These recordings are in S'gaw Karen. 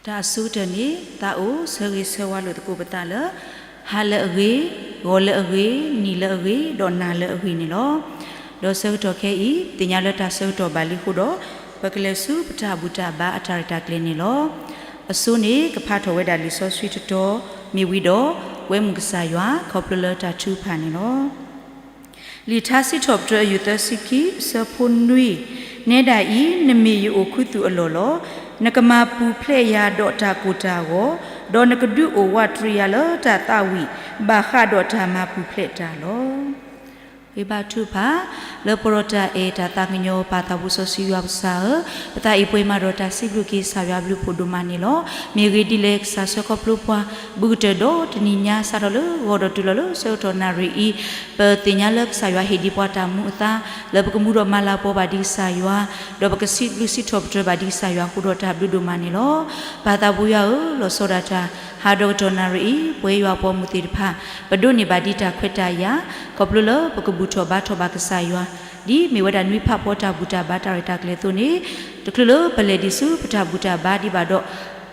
တၢ်အဆိကတၢၢ်န့ၣ် သးအိၣ်ဆၢဂ့ၤဆၢဝါလိာ်သကိးပသးလၢ ဟါလၢအဂ့ၤ, ဂီၤလၢအဂ့ၤ, နံၤလၢအဂ့ၤ, ဒီးနၤလၢအဂ့ၤန့ၣ်လီၤ. ဒီးဆၢကတီၢ်ခဲအံၤ သ့ၣ်ညါလၢတၢ်ဆၢကတီၢ်ဘၣ်လံအဃိဒီး ပကလဲၤဆူပတၢ်ဘူၣ်တၢ်ဘါအတၢ်ရဲၣ်တၢ်ကျဲၤန့ၣ်လီၤ. အဆိန့ၣ် ကဖးထီၣ်ဝဲဒၣ်လံာ်စီဆှံတတီၤမ့ၢ်ဝံၤဒီး ကွဲမုာ်ကစၢ်ယွၤ ခီဖျိလၢတၢ်ထုကဖၣ်န့ၣ်လီၤ. လံာ်ထါစံးထီၣ်ပတြၢၤအယုၢ်သၢဆံခံ အဆၢဖိနွံ, နဲဒၣ်အံၤ နမ့ၢ်ယအိၣ်ခူသူၣ်အလီၢ်လီၤ. နကမၤပူၤဖျဲးယၤဒီးတၢ်ကိၢ်တၢ်ဂီၤ, ဒီးနကဒုးအိၣ်ဝးတရံးယၤလၢတၢ်သးဝံၣ် ဘၣ်ဃးဒီးတၢ်မၤပူၤဖျဲးတၢ်လီၤ. ဂ့ၤဘါထုကဖၣ်, လၢပှဲၤဒီးတၢ်အဲၣ်တၢ်သးကညီၤပၢ်သးဘိစီဆှံယွၤကစၢ်ဧၢ, ပသးအံၤပှဲၤမးဒီးတၢ်စံးဘျုးက့ၤကစၢ်ယွၤဘျုးဖှိၣ်ဒိၣ်မးန့ၣ်လီၤ. မ့ၢ်ဂ့ၤဒ်လဲၣ်ကစၢ်ဆၢခီဖျိပှၤ ဘုကတၢၢ်ဒီးတနံၤညါစးထီၣ်လၢဂီၤဒီးတုၤလီၤလၢဆၢကတီၢ်နၣ်ရံၣ်အံၤ, ပသ့ၣ်ညါလၢကစၢ်ယွၤဟ့ၣ်ဒံးပှၤတၢ်မူအသါ လၢပကမူဒီးမၤလၤကပီၤဘၣ်ဒံးကစၢ်ယွၤ, ဒီးပကစံးဘျုးစံးထီၣ်ပတြၢၤဘၣ်ဒံးကစၢ်ယွၤအဃိဒီးတၢ်ဘျုးဒိၣ်မးန့ၣ်လီၤ. ပၢ်သးဘိယွၤဧၢ, လီၤဆီဒၣ်တၢ် ဟါဒီကတီၢ်နၣ်ရံၣ်အံၤ ပဝဲယွၤအပှၤဂီၢ်မုၢ်သ့ၣ်တဖၣ် ပဒိးန့ၢ်ဘၣ်ဒံးတၢ်ခွဲးတၢ်ယာ် ခီဖျိလၢပကဘူၣ်ထီၣ်ဘါထီၣ်ဘၣ်ကစၢ်ယွၤ ဒ်မ့ၢ်ဝဲဒၣ်နွံဖးဖီတၢ်ဘူၣ်တၢ်ဘါတၢ်ရဲၣ်တၢ်ကျဲၤအသိးန့ၣ်, တချုးလၢပလဲၤဒံးဆူပတၢ်ဘူၣ်တၢ်ဘါဒံးဘၣ်ဒီး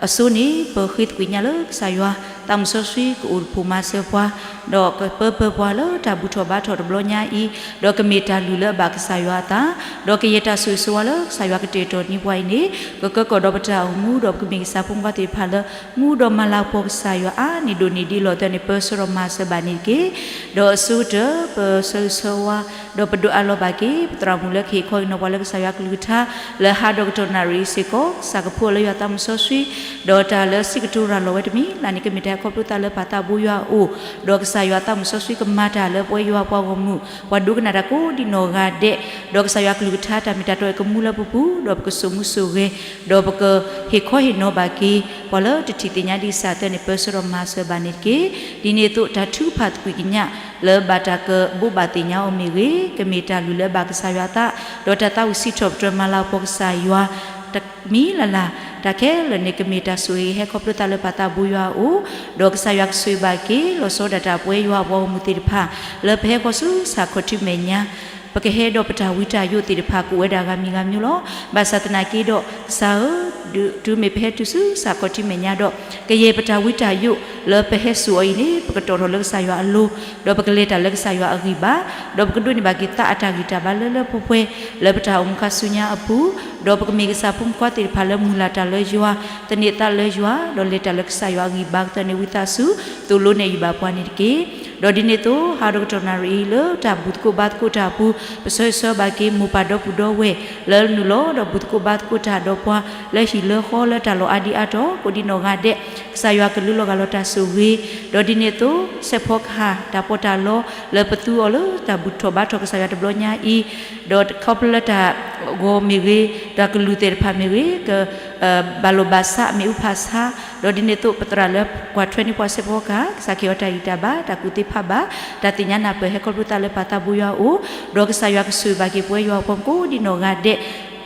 အဆိန့ၣ် ပဃ့သကွံာ်ညါလၢကစၢ်ယွၤ သးမုၢ်စီဆှံကအိၣ်တဖၣ်မၤစၢၤပှၤ, ဒီးကပၢပၢပှၤလၢတၢ်ဘူၣ်ထီၣ်ဘါထီၣ်တဘျီညါအံၤ, ဒီးကမ့ၢ်တၢ်လုၢ်လၢအဘၣ်ကစၢ်ယွၤအသး, ဒီးကယဲၢ်တၢ်ဆိၣ်ဂ့ၤဆိၣ်ဝါလၢကစၢ်ယွၤကတဲာ်ကတီၤန့ၢ်ပှၤအံၤန့ၣ်, ကကၢကီၢ်ဒီးပတၢ်အိၣ်မူ ဒီးပကမ့ၢ်ကစၢ်ဖိမုၣ်ဖိခွါသ့ၣ်တဖၣ်လၢ မူဒီးမၤလၤကပီၤကစၢ်ယွၤအါန့ၢ်ဒိၣ်န့ၢ်ဒ်လီၤသၢန့ၣ် ပၢဆှၢဒီးမၤစၢၤဘၣ်န့ၣ်တက့ၢ်. ဒီးအဆိကတၢၢ် ပဆၢဂ့ၤဆၢဝါ ဒီးပဒိးအးလီၤဘၣ်က့ၤ ပသရၣ်မုၣ်လၢကဟ့ၣ်ခီဟ့ၣ်နီၤပှၤလၢကစၢ်ယွၤကလုၢ်ကထါ လၢဟါဒီကတီၢ်နၣ်ရံၣ်အံၤစ့ၢ်ကီး, ကစၢ်ကဖှူအီၤလၢယွၤသးမုၢ်စီဆှံ, ဒီးတၢ်လၢစံးကတိၤရၤလီၤဝဲတမံၤလၢ်န့ၣ် ကမ့ၢ်တၢ်ဟဲခီဖျိသးလၢပၢ်သးဘိယွၤအအိၣ်, ဒီးကစၢ်ယွၤသးမုၢ်စီဆှံကမၤတၢ်လၢပဝဲယွၤပှၤဂီၢ်မုၢ် ပှၤဒိကနၣ်တၢ်ကိးဒံးနီၢ်ဂၤဒဲး, ဒီးကစၢ်ယွၤကလုၢ်ကထါတၢ်မ့ၢ်တၢ်တီအံၤကမူလၢပပူၤ, ဒီးပကစိာ်မူစိာ်ဂဲၤ, ဒီးပကဟ့ၣ်ခီဟ့ၣ်နီၤဘၣ်က့ၤ ပှၤလၢတထံၣ်သ့ၣ်ညါဒံးကစၢ်သၢန့ၣ် ပၢဆှၢဒီးမၤစၢၤဘၣ်န့ၣ်တက့ၢ်. ဒ်န့ၣ်အသိးတၢ်ထုကဖၣ်သကွံာ်ကညး လၢဘၣ်တၢ်ကဘိးဘၣ်သ့ၣ်ညါအီၤမ့ၢ်ဂ့ၤ, ကမ့ၢ်တၢ်လုၢ်လၢအဘၣ်ကစၢ်ယွၤအသး, ဒီးတၢ်သးဝံၣ်စံးထီၣ်ပတြၢၤမၤလၤကပီၤကစၢ်ယွၤ တမံၤလၢ်လၢ်, တၢ်ခဲလၢာ်န့ၣ် ကမ့ၢ်တၢ်ဆိၣ်ဂ့ၤဟဲခီဖျိသးလၢပၢ်သးဘိယွၤအအိၣ်, ဒီးကစၢ်ယွၤကဆိၣ်ဂ့ၤဘၣ်က့ၤ လီၤဆီဒၣ်တၢ်ပဝဲယွၤအပှၤဂီၢ်မုၢ်သ့ၣ်တဖၣ် လၢပဟဲဃီၤဆူကစၢ်ခီၣ်ထံးမဲာ်ညါ ပကဟဲဒီးပတၢ်ဝံတၢ်ယိးသ့ၣ်တဖၣ်ကအိၣ်ဝဲဒၣ်ဂၤမံၤဂၤမံၤလီၤ. ဘၣ်ဆၣ်သနာ်က့ဒီး ကစၢ်ဧၢ, တုၤမ့ၢ်ပဟဲတုၤဆူကစၢ်ခီၣ်ထံးမဲာ်ညါဒီး ကယဲၢ်ပတၢ်ဝံတၢ်ယိးလၢပဟဲစိာ်အီၤအံၤန့ၣ် ပကတီၢ်ထီၣ်လၢကစၢ်ယွၤအလိၤ, ဒီးပကလဲၤတၢ်လၢကစၢ်ယွၤအဂံၢ်ဘါ, ဒီးပကဒိးန့ၢ်ဘၣ်က့ၤသးအတၢ်ဂံၢ်တၢ်ဘါလၢလၢပှဲၤပှဲၤ လၢပတၢ်အိၣ်မူခါဆူညါအပူၤ, ဒီးပကမ့ၢ်ကစၢ်ဖိမုၣ်ဖိခွါသ့ၣ်တဖၣ်လၢမုၢ်လၢ်တၢ်လၢယွၤ, သန့ၤသးလၢယွၤ, ဒီးလဲၤတၢ်လၢကစၢ်ယွၤအဂံၢ်ဘါကသၢန့ၣ် ဝံသးစူၤ သိၣ်လိနဲၣ်ယုာ်ဘၣ်ပှၤန့ၣ်တက့ၢ်. ဒီးဒ်န့ၣ်အသိး ဟါဒီကတီၢ်နၣ်ရံၣ်အံၤ လၢတၢ်ဘူၣ်သကိးဘါသကိးတၢ်အပူၤ ပဆၢဂ့ၤဆၢဝါဘၣ်က့ၤ မိၢ်ပၢ်ဒီပုၢ်ဒီဝဲၢ် လၢနုာ်လီၤဒီးဘူၣ်သကိးဘါသကိးတၢ်ဒီးပှၤ လၢဟံၣ်လၢဃီလၢတၢ်လီၢ်အါဒံအါတီၤ ကိးဒံးနီၢ်ဂၤဒဲး, ကစၢ်ယွၤကလူလီၤဂာ်လီၤတၢ်ဆိၣ်ဂ့ၤ, ဒီးဒ်န့ၣ်အသိး စဲးဖီကဟၣ်တၢ်ပီးတၢ်လီ လၢပသူအီၤလၢတၢ်ဘူၣ်ထီၣ်ဘါထီၣ်ကစၢ်ယွၤတဘျီညါအံၤ, ဒီးခီဖျိလၢတၢ်ဂီၤမ့ၢ်ဂ့ၤ, တၢ်ကလုၢ်သ့ၣ်တဖၣ်မ့ၢ်ဂ့ၤ, က ဘၣ်လိာ်ဘၣ်ဆး မ့ၣ်အူဖးဆါ, ဒီးဒ်န့ၣ်အသိး ပသရၣ်လၢကွၢ်ထွဲန့ၢ်ပှၤစဲးဖီကဟၣ် ကစၢ်ကဟ့ၣ်အီၤတၢ်ဂံၢ်တၢ်ဘါ တၢ်ကူၣ်သ့ဖးဘၣ် တၢ်သ့ၣ်ညါနၢ်ပၢၢ်ဟဲခီဖျိသးလၢပၢ်သးဘိယွၤအအိၣ်, ဒီးကစၢ်ယွၤကဆိၣ်ဂ့ၤဘၣ်က့ၤပဝဲယွၤအပှၤကိးဒံးနီၢ်ဂၤဒဲး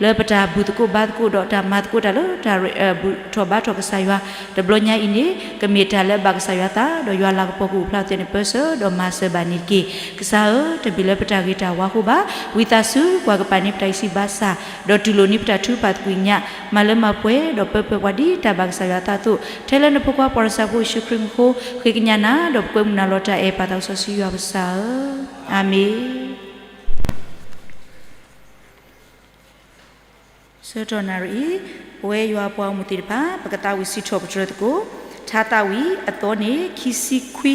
လၢပတၢ်ဘူၣ်သကိးဘါသကိးဒီးတၢ်မၤသကိးတၢ်လၢတၢ် ဘူၣ်ထီၣ်ဘါထီၣ်ကစၢ်ယွၤ တဘျီညါအံၤန့ၣ် ကမ့ၢ်တၢ်လၢအဘၣ်ကစၢ်ယွၤသး ဒီးယွၤလၤကပီၤကအိၣ်ဖျါအသိးန့ၣ် ပၢဆှၢဒီးမၤစၢၤဘၣ်န့ၣ်တက့ၢ်. ကစၢ်ဧၢ, တမ့ၢ်လၢပတၢ်ဂ့ၤတၢ်ဝါအဃိဘၣ်, ဝံသးစူၤကွၢ်ကပၤန့ၢ်ပတၢ်အံးဆံးဘါစၢ်, ဒီးတူၢ်လိာ်န့ၢ်ပတၢ်ထုကဖၣ်သကွံာ်ကညး, မၤလၢမၤပှဲၤ ဒီးပၢပၢၤပှၤဒ်တၢ်ဘၣ်ကစၢ်ယွၤအသးအသိး, ထဲလၢနဖိခွါပှၤသးစၢ်ဖိယ့ၣ်ၡူးခရံာ်မံၤအဃိ, ဃ့ကညးနၤ ဒီးပကွဲမုာ်နၤလီၤတၢ်အဲၣ်ပၢ်သးစီဆှံယွၤကစၢ်ဧၢ, အၤမ့ၣ်. ဆၢကတီၢ်နၣ်ရံၣ်အံၤ, ပဝဲယွၤအပှၤဂီၢ်မုၢ်သ့ၣ်တဖၣ် ပကသးဝံၣ်စံးထီၣ်ပတြၢၤသကိး, ထါသးဝံၣ်အသီန့ၣ်ခံဆံခွံ,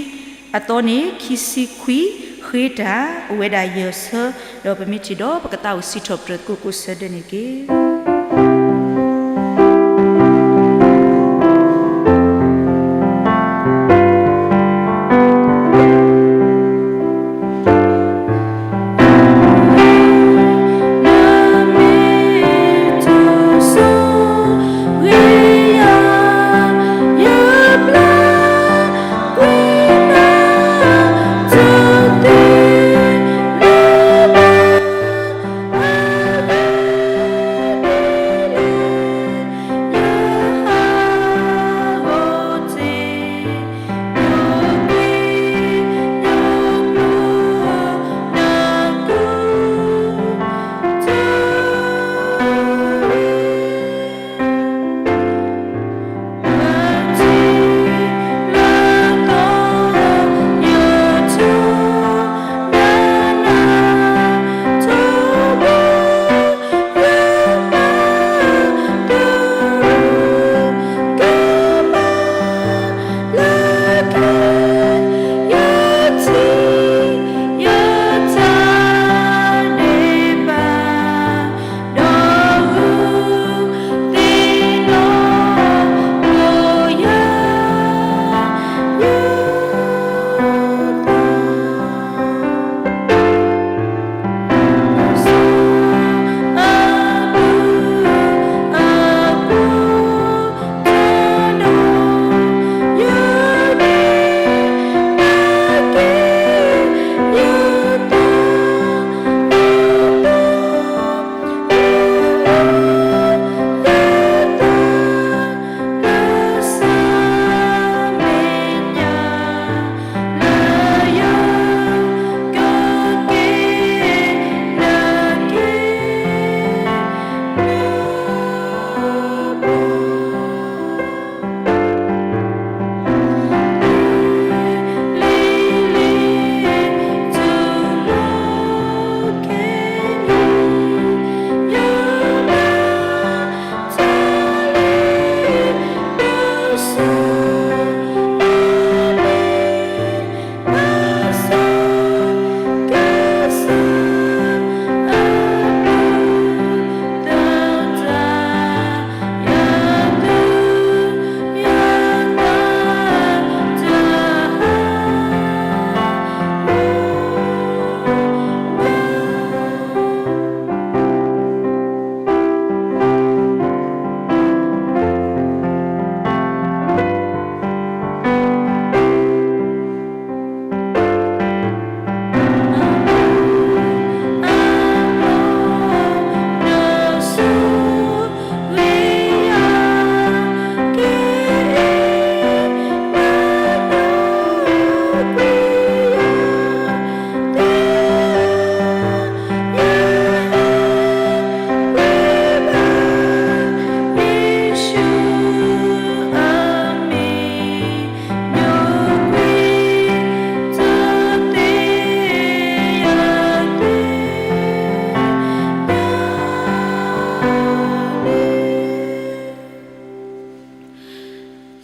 အသီန့ၣ်ခံဆံခွံ, ဃ့တၢ်အိၣ်ဝဲဒၣ်ယဲၢ်ဆၢ, ဒီးပမ့ၢ်ထံၣ်ဒီးပကသးဝံၣ်စံးထီၣ်ပတြၢၤသကိးကိးဆၢဒဲးန့ၣ်တက့ၢ်.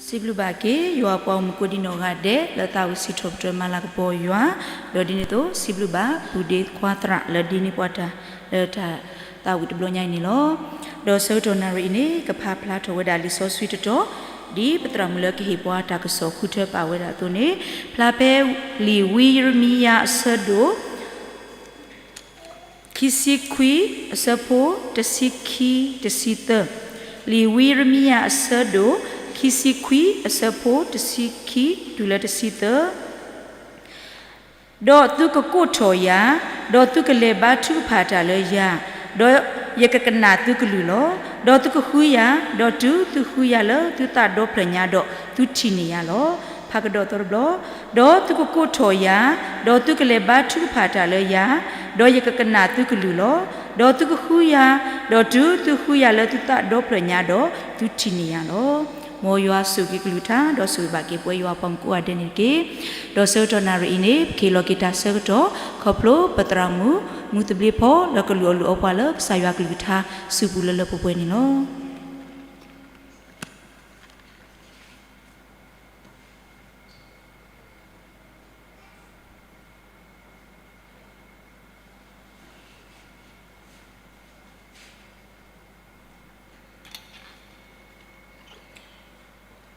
စံးဘျုးဘၣ်က့ၤ ယွၤပှၤအိၣ်မူကိးဒံနီၢ်ဂၤဒဲး လၢသးဝံၣ်စံးထီၣ်ပတြၢၤမၤလၤကပီၤယွၤ, ဒီးဒ်န့ၣ်အသိး စံးဘျုးဘၣ် ပုၢ်ဒ့ခွါသရၣ် လၢဒ်န့ၣ်ပှၤတၢ် လၢတၢ်သးဝံၣ်တဘျီညါအံၤန့ၣ်လီၤ. ဒီးဆၢကတီၢ်နၣ်ရံၣ်အံၤန့ၣ် ကဖးဖျါထီၣ်ဝဲဒၣ်လံာ်စီဆှံတတီၤ, ဒ်ပသရၣ်မုၣ်လၢကဟ့ၣ်ပှၤတၢ်ကစီၣ်ဃုထၢပာ်ဝဲဒၣ်အသိးန့ၣ်, ဖျါဖဲလံာ်ဝံယံးရမံယၤအဆၢဒိၣ် ခံဆံခွံ အဆၢဖိ တဆံခံ တဆံသၢ, လံာ်ဝံယံးရမံယၤအဆၢဒိၣ် ခံဆံခွံ အဆၢဖိ တဆံခံ တုၤလၢတဆံသၢ, ဒီးသုကကိးထီၣ်ယၤ, ဒီးသုကလဲၤဘါထုကဖၣ်တၢ်လၢယၤ, ဒီးယကကနၣ်သုကလုၢ်လီၤ. ဒီးသုကဃုယၤ, ဒီးတုၤသုဃုယၤလၢသုသးဒီဖျၢၣ်ညါဒီး သုထံၣ်န့ၢ်ယၤလီၤ. ဖးကဒီးသီတဘျီ, ဒီးသုကကိးထီၣ်ယၤ, ဒီးသုကလဲၤဘါထုကဖၣ်တၢ်လၢယၤ, ဒီးယကကနၣ်သုကလုၢ်လီၤ. ဒီးသုကဃုယၤ, ဒီးတုၤသုဃုယၤလၢသုသးဒီဖျၢၣ်ညါဒီး သုထံၣ်န့ၢ်ယၤလီၤ. မ်ယွၤဆိၣ်ဂ့ၤက့ၤကလုၢ်ကထါ ဒီးဆိၣ်ဂ့ၤဘၣ်က့ၤပဝဲယွၤပှၤမူကိးဂၤဒဲးန့ၣ်တက့ၢ်. ဒီးဆၢကတီၢ်နၣ်ရံၣ်အံၤန့ၣ် ပကဟ့ၣ်လီၤက့ၤတၢ်ဆၢကတီၢ် ခီဖျိပသရၣ်မုၣ် မူသဘျ့ဖီ လၢကလုၢ်အီၣ်လုၢ်အီပှၤလၢကစၢ်ယွၤကလုၢ်ကထါ စုပူၤလၢလၢပှဲၤပှဲၤန့ၣ်လီၤ.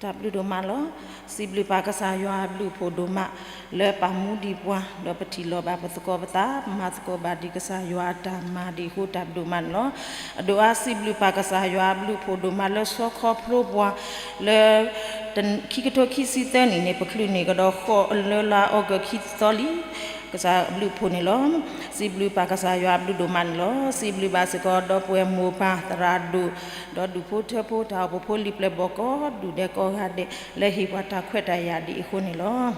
တၢ်ဘျုးဒိၣ်မးလီၤ. စံးဘျုးပၢ်ကစၢ်ယွၤအဘျုးအဖှိၣ်ဒိၣ်မး လၢပာ်မူဒံးပှၤ ဒီးပထံၣ်လိာ်ဘၣ်ပသကိးပသး ပမၤသကိးဘၣ်ဒံးကစၢ်ယွၤအတၢ်မၤဒံးအဃိတၢ်ဘျုးဒိၣ်မးန့ၣ်လီၤ. အဒိၣ်အါစံးဘျုးပၢ်ကစၢ်ယွၤအဘျုးအဖှိၣ်ဒိၣ်မးလၢဆီခီဖျိပှၤ လၢ ခံကထိခံဆံသၢနံၣ်န့ၣ် ပချုးန့ၢ်ကဒီးဃီလၢလါအီကူးခံသီလံ ကစၢ်အဘျုးအဖှိၣ်န့ၣ်လီၤ. စံးဘျုးပၢ်ကစၢ်ယွၤအဘျုးဒိၣ်မးန့ၣ်လီၤ. စံးဘျုးဘၣ်စ့ၢ်ကီးဒီပုၢ်ဝဲၢ်မိၢ်ပၢ်သရၣ်ဒိၣ် ဒီးဒူၣ်ဖိထၢဖိ တၢ်အိၣ်ဖှိၣ်ဖိလံၤပျဲၢ်ဘီၣ်ကိးဒူၣ်ဒဲးကိးဂၤဒဲး လၢဟ့ၣ်ပှၤတၢ်ခွဲးတၢ်ယာ်ဒံးအဃိန့ၣ်လီၤ.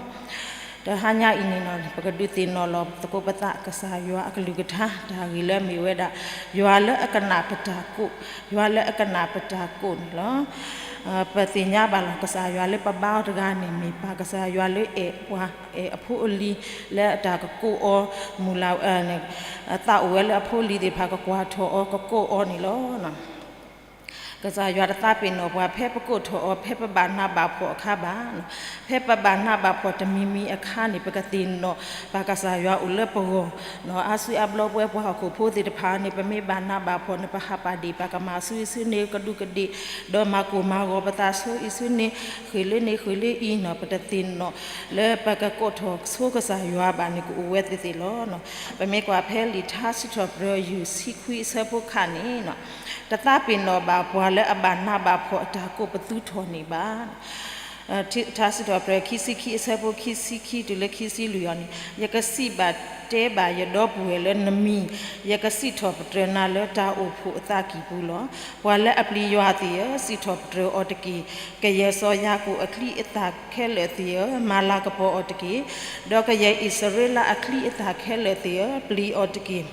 တဟါညါအံၤန့ၣ် ပကဒုးသ့ၣ်နီၣ်လီၤသကိးပသးကစၢ်ယွၤအကလုၢ်ကထါ တၢ်ဂ့ၢ်လၢအမ့ၢ်ဝဲဒၣ် ယွၤလၢအကနၣ်ပတၢ်ကိး, ယွၤလၢအကနၣ်ပတၢ်ကိးန့ၣ်လီၤ. ပသ့ၣ်ညါဘၣ်လီၤ ကစၢ်ယွၤလၢပဘါအီၤတဂၤန့ၣ် မ့ၢ်ပၢ်ကစၢ်ယွၤလၢအဲၣ်ပှၤ အဲၣ်အဖိအလံၤ လၢအတၢ်ကကိးအီၤ မုၢ်လၢ် သးအိၣ်ဝဲလၢအဖိအလံၤသ့ၣ်တဖၣ်ကကွၢ်ထီၣ်အီၤ ကကိးအီၤန့ၣ်လီၤ. ကစၢ်ယွၤတသးပ့ၤနီၣ်ပှၤ ဖဲပကိးထီၣ်အီၤ ဖဲပဘၣ်နးဘၣ်ဖှီၣ်အခါဘၣ်, ဖဲပဘၣ်နးဘၣ်ဖှီၣ်တမံၤမံၤအခါန့ၣ် ပကသ့ၣ်နီၣ်ပၢ်ကစၢ်ယွၤအိၣ်လၢပဂီၢ်, အါစုအါဘျီပဝဲပှၤဟီၣ်ခိၣ်ဖိသ့ၣ်တဖၣ်န့ၣ် ပမ့ၢ်ဘၣ်နးဘၣ်ဖှီၣ်န့ၣ် ပဟးပာ်ဒ့ၣ်ပာ်ကမၣ်ဆူအံၤဆူန့ၣ် ကဒူးကဒ့ၣ် ဒီးမၤကိၢ်မၤဂီၤပသးဆူအံၤဆူန့ၣ် ဃ့ၢ်လၢန့ၣ်ဃ့ၢ်လၢအံၤန့ၣ် ပတသ့ၣ်နီၣ် လၢပကကိးထီၣ်ဆိကစၢ်ယွၤဘၣ်န့ၣ် ကအိၣ်ဝဲသ့ၣ်သ့ၣ်လီၤ. ပမ့ၢ်ကွၢ်ဖဲလံာ်ထါစံးထီၣ်ပတြၢၤ ယုၢ်ဆံခွံအဆၢဖိခါန့ၣ် တသးပ့ၤနီၣ်ဘၣ်ပှၤလၢအဘၣ်နးဘၣ်ဖှီၣ်အတၢ်ကိးပသူထီၣ်န့ၣ်ဘၣ်. ထါစံးထီၣ်ပတြၢၤ ခံဆံခံအဆၢဖိ ခံဆံခံတုၤလၢခံဆံလွံၢ်အံၤန့ၣ် ယကစံးဘၣ်တဲဘၣ်ယဒီပုၢ်ဝဲၢ်လၢနမံၤ, ယကစံးထီၣ်ပတြၢၤနၤလၢတၢ်အိၣ်ဖှိၣ်အသးကံၢ်ပူၤလီၤ. ပှၤလၢအပျံၤယွၤသ့ၣ်ဧၢ, စံးထီၣ်ပတြၢၤအီၤတက့ၢ်. ကယဲၢ်စီၤယၤကိာ်အချံအသၣ်ခဲလၢာ်သ့ၣ်ဧၢ, မၤလၤကပီၤအီၤတက့ၢ်. ဒီးကယဲၢ်အံၣ်စရ့လးအချံအသၣ်ခဲလၢာ်သ့ၣ်ဧၢ, ပျံၤအီၤတက့ၢ်.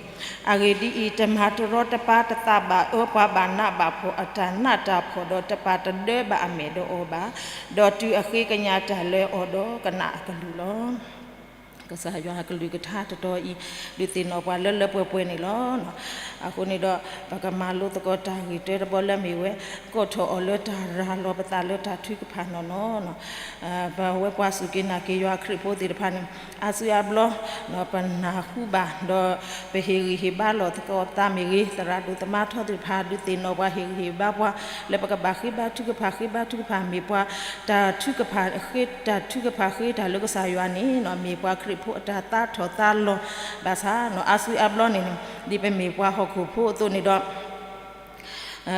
အဂ့ၢ်ဒ်အံၤ, တမၤတရီတပါတသးဘၣ်အၢပှၤဘၣ်နးဘၣ်ဖှီၣ်အတၢ်နးတၢ်ဖှီၣ်, ဒီးတပာ်တဒၢဘၣ်အမဲာ်ဒီးအီၤဘၣ်, ဒီးတုၤအဃ့ကညးတၢ်လၢအီၤဒီးကနၣ်အကလုၢ်လီၤ. ကစၢ်ယွၤအကလုၢ်ကထါတတီၤအံၤ ဒုးသ့ၣ်နီၣ်ပှၤလၢလၢပှဲၤပှဲၤန့ၣ်လီၤ. အဃိန့ၣ်ဒီး ပကမၤလိသကိးတၢ်ဂ့ၢ်တၢတဘီလၢမ့ၢ်ဝဲ ကိးထီၣ်အီၤလၢတၢ်ရၤလီၤပသးလၢတၢ်ထုကဖၣ်နီၢ်နီၢ် ပဝဲပှၤစူၢ်က့ၤနာ်က့ၤယွၤခရံာ်ဖိသ့ၣ်တဖၣ်န့ၣ် အါစုအါဘျီ ပနၢ်ဟူဘၣ် ဒီးပဟ့ၣ်ဂံၢ်ဟ့ၣ်ဘါလီၤသကိးသးမ့ၢ်ဂ့ၤ, သရၣ်ဒိၣ်သမါထီသ့ၣ်တဖၣ် ဒုးသ့ၣ်နီၣ်ပှၤ ဟ့ၣ်ဂံၢ်ဟ့ၣ်ဘါပှၤ လၢပကဘၣ်ဃ့ဘါထုကဖၣ်, ဃ့ဘါထုကဖၣ်မ့ၢ်ပှၤ တၢ်ထုကဖၣ်ဃ့, တၢ်ထုကဖၣ်ဃ့တၢ်လၢကစၢ်ယွၤန့ၣ် မ့ၢ်ပှၤခရံာ်ဖိအတၢ်သးထီၣ်သးလီၤဘၣ်ဆၣ် အါစုအါဘျီန့ၣ် ဒ်ပမ့ၢ်ပှၤဟီၣ်ခိၣ်ဖိအသိးန့ၣ်ဒီး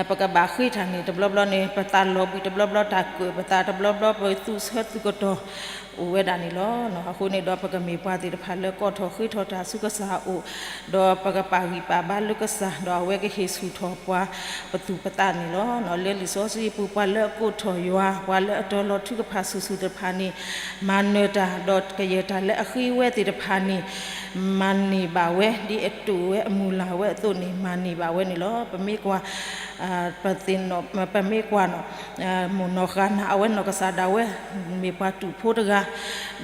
ပကဘၣ်ဃ့တၢ်န့ၣ် တဘျီဘျီန့ၣ် ပသးလီၤဘှံး တဘျီဘျီတၢ်ကၢၣ်ပသး တဘျီဘျီပသူၣ်ဆၢသူၣ်ကတီၢ် အိၣ်ဝဲဒၣ်န့ၣ်လီၤ. အဃိန့ၣ်ဒီး ပကမ့ၢ်ပှၤသ့ၣ်တဖၣ်လၢကိးထီၣ်ဃ့ထီၣ်တၢ်ဆူကစၢ်အအိၣ်, ဒီးပကပာ်ဂံၢ်ပာ်ဘါလၢကစၢ်, ဒီးအဝဲကဟ့ၣ်ဆူၣ်ထီၣ်ပှၤပသူၣ်ပသးန့ၣ်လီၤ. လၢလံာ်စီဆှံအပူၤ ပှၤလၢအကိးထီၣ်ယွၤ, ပှၤလၢအတၢ်လီၤထုကဖၣ်ဆူၣ်ဆူၣ်တဖၣ်န့ၣ် မၤနၢၤတၢ်, ဒီးကယဲၢ်တၢ်လၢအဃ့ဝဲသ့ၣ်တဖၣ်န့ၣ် မၤန့ၢ်ဘၣ်ဝဲ ဒ်အတိာ်ဝဲအမုၢ်လၢ်ဝဲအသိးန့ၣ် မၤန့ၢ်ဘၣ်ဝဲန့ၣ်လီၤ. ပမ့ၢ်ကွၢ်, ပသ့ၣ်နီၣ်, ပမ့ၢ်ကွၢ်နီၣ်, မိၢ်နီၢ်ဃၣ်နၢ် အဝဲနီၢ်ကစၢ်ဒၣ်ဝဲ မ့ၢ်ပှၤတူာ်ဖိတဂၤ,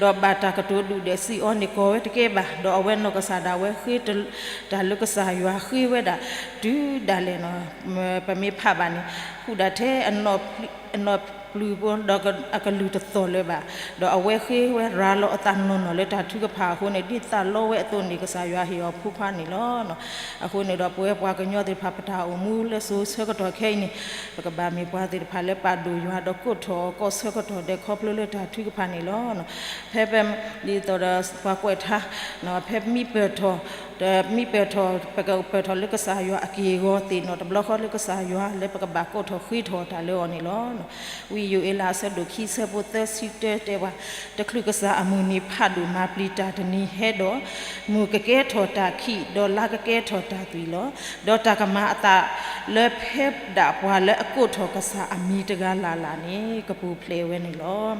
ဒီးဘၣ်တၢ်ကတိၤဒုၣ်ဒွဲၣ်စံးအီၤန့ၣ် ကိးဝဲတကဲဘၣ်, ဒီးအဝဲနီၢ်ကစၢ်ဒၣ်ဝဲဃ့တၢ်လၢကစၢ်ယွၤဃ့ဝဲဒၣ် တုၤဒၣ်လဲာ်နီၣ်, ပမ့ၢ်ဖးဘၣ်န့ၣ် ဃုာ်ဒၣ်ထဲအနီၢ် လုၢ်ဖိ ဒီးအကလုၢ်တသီၣ်လၢၤဘၣ်, ဒီးအဝဲဃ့ဝဲရၤလီၤအသးနီၢ်နီၢ်လၢတၢ်ထုကဖၣ်အဃိန့ၣ် ဒ်သးလီဝဲအသိးန့ၣ် ကစၢ်ယွၤဟ့ၣ်အီၤဖိခွါန့ၣ်လီၤ. အဃိန့ၣ်ဒီး ပဝဲပှၤကညီသ့ၣ်တဖၣ် ပတၢ်အိၣ်မူလၢစိၤဆၢကတီၢ်ခဲအံၤန့ၣ် ပကဘၣ်မ့ၢ်ပှၤသ့ၣ်တဖၣ်လၢပာ်ဒိၣ်ယွၤဒီးကိးထီၣ်အီၤကိးဆၢကတီၢ်ဒဲးခီဖျိလၢတၢ်ထုကဖၣ်န့ၣ်လီၤ. ဖဲပ ဒ်သိးဒီးပှၤကွဲးထါ ဖဲမံပၢၢ်ထီၣ် မံပၢၢ်ထီၣ် ပကပၢၢ်ထီၣ်လၢကစၢ်ယွၤအက့ၢ်အဂီၤ သ့ၣ်နီၣ်တဘျီဃီလၢကစၢ်ယွၤလၢပကဘၣ်ကိးထီၣ်ဃ့ထီၣ်တၢ်လၢအီၤန့ၣ်လီၤ. ဝံယိၤအ့လးအဆၢဒိၣ်ခံဆၢဖိသၢဆံတၢတဲပှၤ, တချုးကစၢ်အမုၢ်နံၤဖးဒိၣ်မၤပျံၤတၢ်တနံၤဟဲဒီး, မုၢ်ကကဲထီၣ်တၢ်ခံး ဒီးလါကကဲထီၣ်တၢ်သွံၣ်လီၤ. ဒီးတၢ်ကမၤအသးလၢဖဲဒၣ်ပှၤလၢအကိးထီၣ်ကစၢ်အမံၤတဂၤလၢ်လၢ်န့ၣ် ကပူၤဖျဲးဝဲန့ၣ်လီၤ.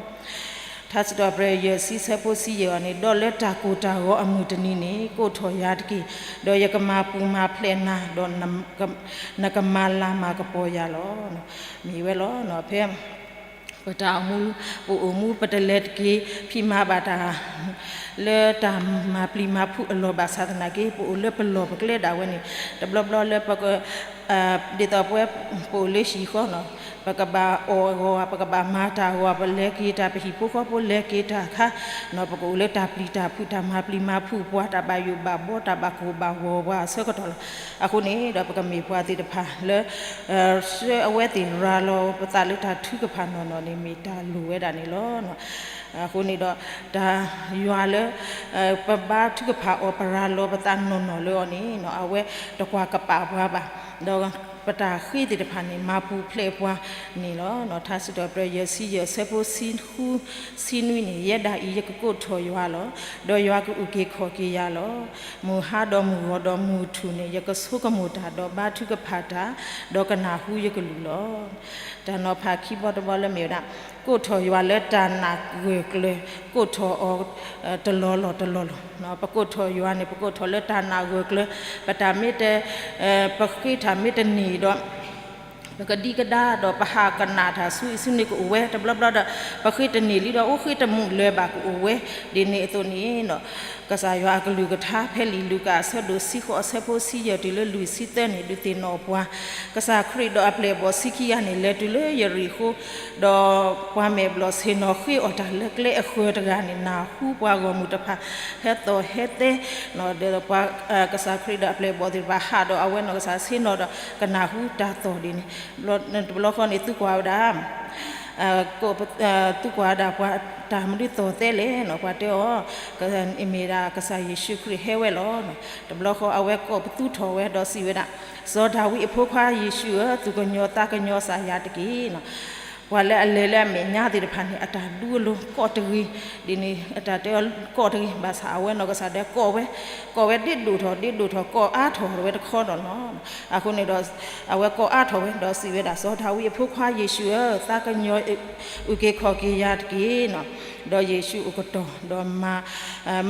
ထါစံးထီၣ်ပတြၢၤယဲၢ်ဆံဆၢဖိဆံယဲၢ်အံၤန့ၣ်, ဒီးလၢတၢ်ကိၢ်တၢ်ဂီၤအမုၢ်တနံၤန့ၣ် ကိးထီၣ်ယၤတက့ၢ်, ဒီးယကမၤပူၤမၤဖျဲးနၤ, ဒီးနကမၤလၤမၤကပီၤယၤလီၤ. မ့ၢ်ဝဲလီၤ. ဖဲ ပတၢ်အိၣ်မူ ပအိၣ်မူပတလဲၤတက့ၤ ဖံးမၤဘၣ်တၢ် လၢတၢ်မၤပျံၤမၤဖုးအလီၢ်ဘၣ်ဆၣ်သနာ်က့ ပအိၣ်လၢပလီၢ်ပကျဲဒၣ်ဝဲန့ၣ် တဘျီဘျီလၢပက ဒ်သိးပဝဲ ပအိၣ်လၢဟံၣ်ဃီနီၤ, ပကဘၣ်အီၣ်အဂီၢ် ပကဘၣ်မၤတၢ်အဂီၢ် ပလဲၤက့ၤတၢ် ပဟံၣ်ဖိဃီဖိလဲၤက့ၤတၢ်အခါနီၤ, ပကအိၣ်လၢတၢ်ပျံၤတၢ်ဖုး တၢ်မၤပျံၤမၤဖုးပှၤ တၢ်ဘၣ်ယိၣ်ဘၣ်ဘီ တၢ်ဘၣ်ကိၢ်ဘၣ်ဂီၤပှၤအဆၢကတီၢ်လီၤ. အဃိန့ၣ်ဒီး ပကမ့ၢ်ပှၤသ့ၣ်တဖၣ်လၢ ဆှၢအဝဲသ့ၣ်ရၤလီၤပသးလၢတၢ်ထုကဖၣ်နီၢ်နီၢ်န့ၣ် မ့ၢ်တၢ်လိၣ်ဝဲဒၣ်န့ၣ်လီၤ. အဃိန့ၣ်ဒီး တၢ်ယွၤလၢ ပဘါထုကဖၣ်အီၤ ပရၤလီၤပသးနီၢ်နီၢ်လၢအီၤန့ၣ် အဝဲတကွၢ်ကပာ်ပှၤဘၣ်, ဒီးပတၢ်ဃ့သ့ၣ်တဖၣ်န့ၣ် မၤပူၤဖျဲးပှၤန့ၣ်လီၤ. ထါစံးထီၣ်ပတြၢၤယဲၢ်ဆံယဲၢ်ဆၢဖိဆံဃု ဆံနွံန့ၣ်, ယဲဒၣ်အံၤယကကိးထီၣ်ယွၤလီၤ. ဒီးယွၤကအုၣ်က့ၤခီၣ်က့ၤယၤလီၤ. မုၢ်ဟါဒီးမုၢ်ဂီၤဒီးမုၢ်ထူၣ်န့ၣ် ယကဆိကမိၣ်တၢ်ဒီးဘါထုကဖၣ်တၢ်, ဒီးကနၢ်ဟူယကလုၢ်လီၤ. တၢ်နီၤဖးခံဘီတဘီလၢမ့ၢ်ဝဲဒၣ် ကိးထီၣ်ယွၤလၢတၢ်နာ်ဂၢၢ်ကျၢၤ, ကိးထီၣ်အီၤ တလီၢ်လီၢ်တလီၢ်လီၢ်. ပကိးထီၣ်ယွၤန့ၣ် ပကိးထီၣ်လၢတၢ်နာ်ဂၢၢ်ကျၢၤ, ပတၢ်မ့ၢ်တ ပဃ့တၢ်မ့ၢ်တန့ၢ်ဒီး ပကဒံကဒါဒီး ပဟးကနၣ်တၢ်ဆူအံၤဆူန့ၣ်ကအိၣ်ဝဲ, တဘျီဘျီဒီး ပဃ့တန့ၢ်လံဒီး အိၣ်ဃ့တမုာ်လၢၤဘၣ်ကအိၣ်ဝဲ, ဒ်န့ၣ်အသိးန့ၣ် ကစၢ်ယွၤအကလုၢ်ကထါ ဖဲလံာ်လူၤကၣ်အဆၢဒိၣ်တဆံဃိးအဆၢဖိတဆံယဲၢ်တုၤလၢလွံၢ်ဆံသၢန့ၣ် ဒုးသ့ၣ်နီၣ်ပှၤ, ကစၢ်ခရံာ်ဒီးအပျဲၢ်အဘီၣ်ဆံခံဂၤန့ၣ် လဲၤတုၤလၢယရံၤဃိ, ဒီးပှၤမဲာ်ဘျီၣ်ဆ့ၣ်နီၤဃ့အီၣ်တၢ်လၢကျဲအဃၢၤတဂၤန့ၣ် နၢ်ဟူပှၤဂီၢ်မုၢ်တဖၣ် ဟဲသီၣ်ဟဲသဲ, ဒီးပှၤ ကစၢ်ခရံာ်ဒီးအပျဲၢ်အဘီၣ်သ့ၣ်တဖၣ် ဟးဒီးအဝဲနီၢ်ကစၢ်ဆ့ၣ်နီၤဒီး ကနၢ်ဟူတၢ်သီၣ်ဒ်န့ၣ်, တဘျီဃီန့ၣ် သုကွၢ်ဝဲဒၣ် သုကွၢ်ဒၣ်ပှၤတၢ်မနုၤသီၣ်သဲလဲၣ်နီၤ, ပှၤတဲအီၤ မ့ၢ်ဒၣ်ကစၢ်ယ့ၣ်ၡူးခရံာ်ဟဲဝဲလီၤ. တဘျီဃီအဝဲကိးပသူထီၣ်ဝဲဒီးစံးဝဲဒၣ်, စီၤဒၤဝံးအဖိခွါယ့ၣ်ၡူးဧၢ, သူၣ်ကညီၤသးကညီၤစၢ်ယၤတက့ၢ်နီၤ. ပှၤလၢအလဲၤလၢအမဲာ်ညါသ့ၣ်တဖၣ်န့ၣ် အတၢ်ဒူအလိၤကိးတဂ့ၤ, ဒ်န့ၣ် အတၢ်တဲအီၤကိးတဂ့ၤ, ဘၣ်ဆၣ်အဝဲနီၢ်ကစၢ်ဒၣ်ကိးဝဲ, ကိးဝဲဒ့ဒိၣ်ထီၣ် ဒ့ဒိၣ်ထီၣ် ကိးအါထီၣ်ဝဲတခီဒီးလီၤ. အဃိန့ၣ်ဒီး အဝဲကိးအါထီၣ်ဝဲဒီးစံးဝဲဒၣ်, စီၤဒၤဝံးအဖိခွါယ့ၣ်ၡူးဧၢ, သးကညီၤအုၣ်က့ၤခီၣ်က့ၤယၤတက့ၢ်နီၤ. ဒီးယ့ၣ်ၡူးအိၣ်ကတီၢ်ဒီးမၤ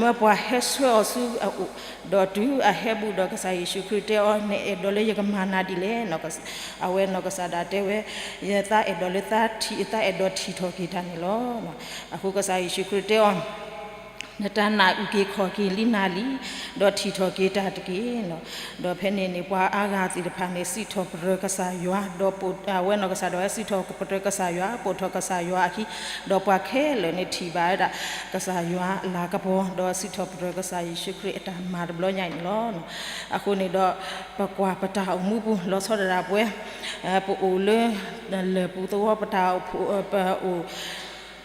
မၢပှၤဟဲဆှၢအီၤဆူအအိၣ်, ဒီးတုၤအဟဲဘူးဒီးကစၢ်ယ့ၣ်ၡူးခရံာ်တဲအီၤ, နအဲၣ်ဒိးလၢယကမၤနၤဒ်လဲၣ်. အဝဲနီၢ်ကစၢ်ဒၣ်တဲဝဲ, ယသးအဲၣ်ဒိးလၢသးထံၣ် သးအဲၣ်ဒိးထံၣ်ထီၣ်က့ၤတၢ်န့ၣ်လီၤ. အဃိကစၢ်ယ့ၣ်ၡူးခရံာ်တဲအီၤ, နတၢ်နာ်အုၣ်က့ၤခီၣ်က့ၤလံနၤလံ, ဒီးထံၣ်ထီၣ်က့ၤတၢ်တက့ၢ်. ဒီးဖဲန့ၣ်န့ၣ် ပှၤအါဂၤသ့ၣ်တဖၣ်န့ၣ် စံးထီၣ်ပတြၢၤကစၢ်ယွၤ, ဒီးအဝဲနီၢ်ကစၢ်ဒၣ်ဝဲစံးထီၣ်ပတြၢၤကစၢ်ယွၤ, ပိာ်ထီၣ်ကစၢ်ယွၤအခံ, ဒီးပှၤခဲလၢာ်န့ၣ်ထံၣ်ဘၣ်ဝဲဒၣ် ကစၢ်ယွၤအလၤကပီၤ, ဒီးစံးထီၣ်ပတြၢၤကစၢ်ယ့ၣ်ၡူးခရံာ်အတၢ်မၤတဘျီညါအံၤန့ၣ်လီၤ. အဃိန့ၣ်ဒီး ပကွၢ်ပတၢ်အိၣ်မူပူၤ လီၤဆီဒၣ်တၢ်ပဝဲ ပအိၣ်လၢ လၢၢ်ပူၤသဝီ ပတၢ်အိၣ်ဖှိၣ် ပအိၣ်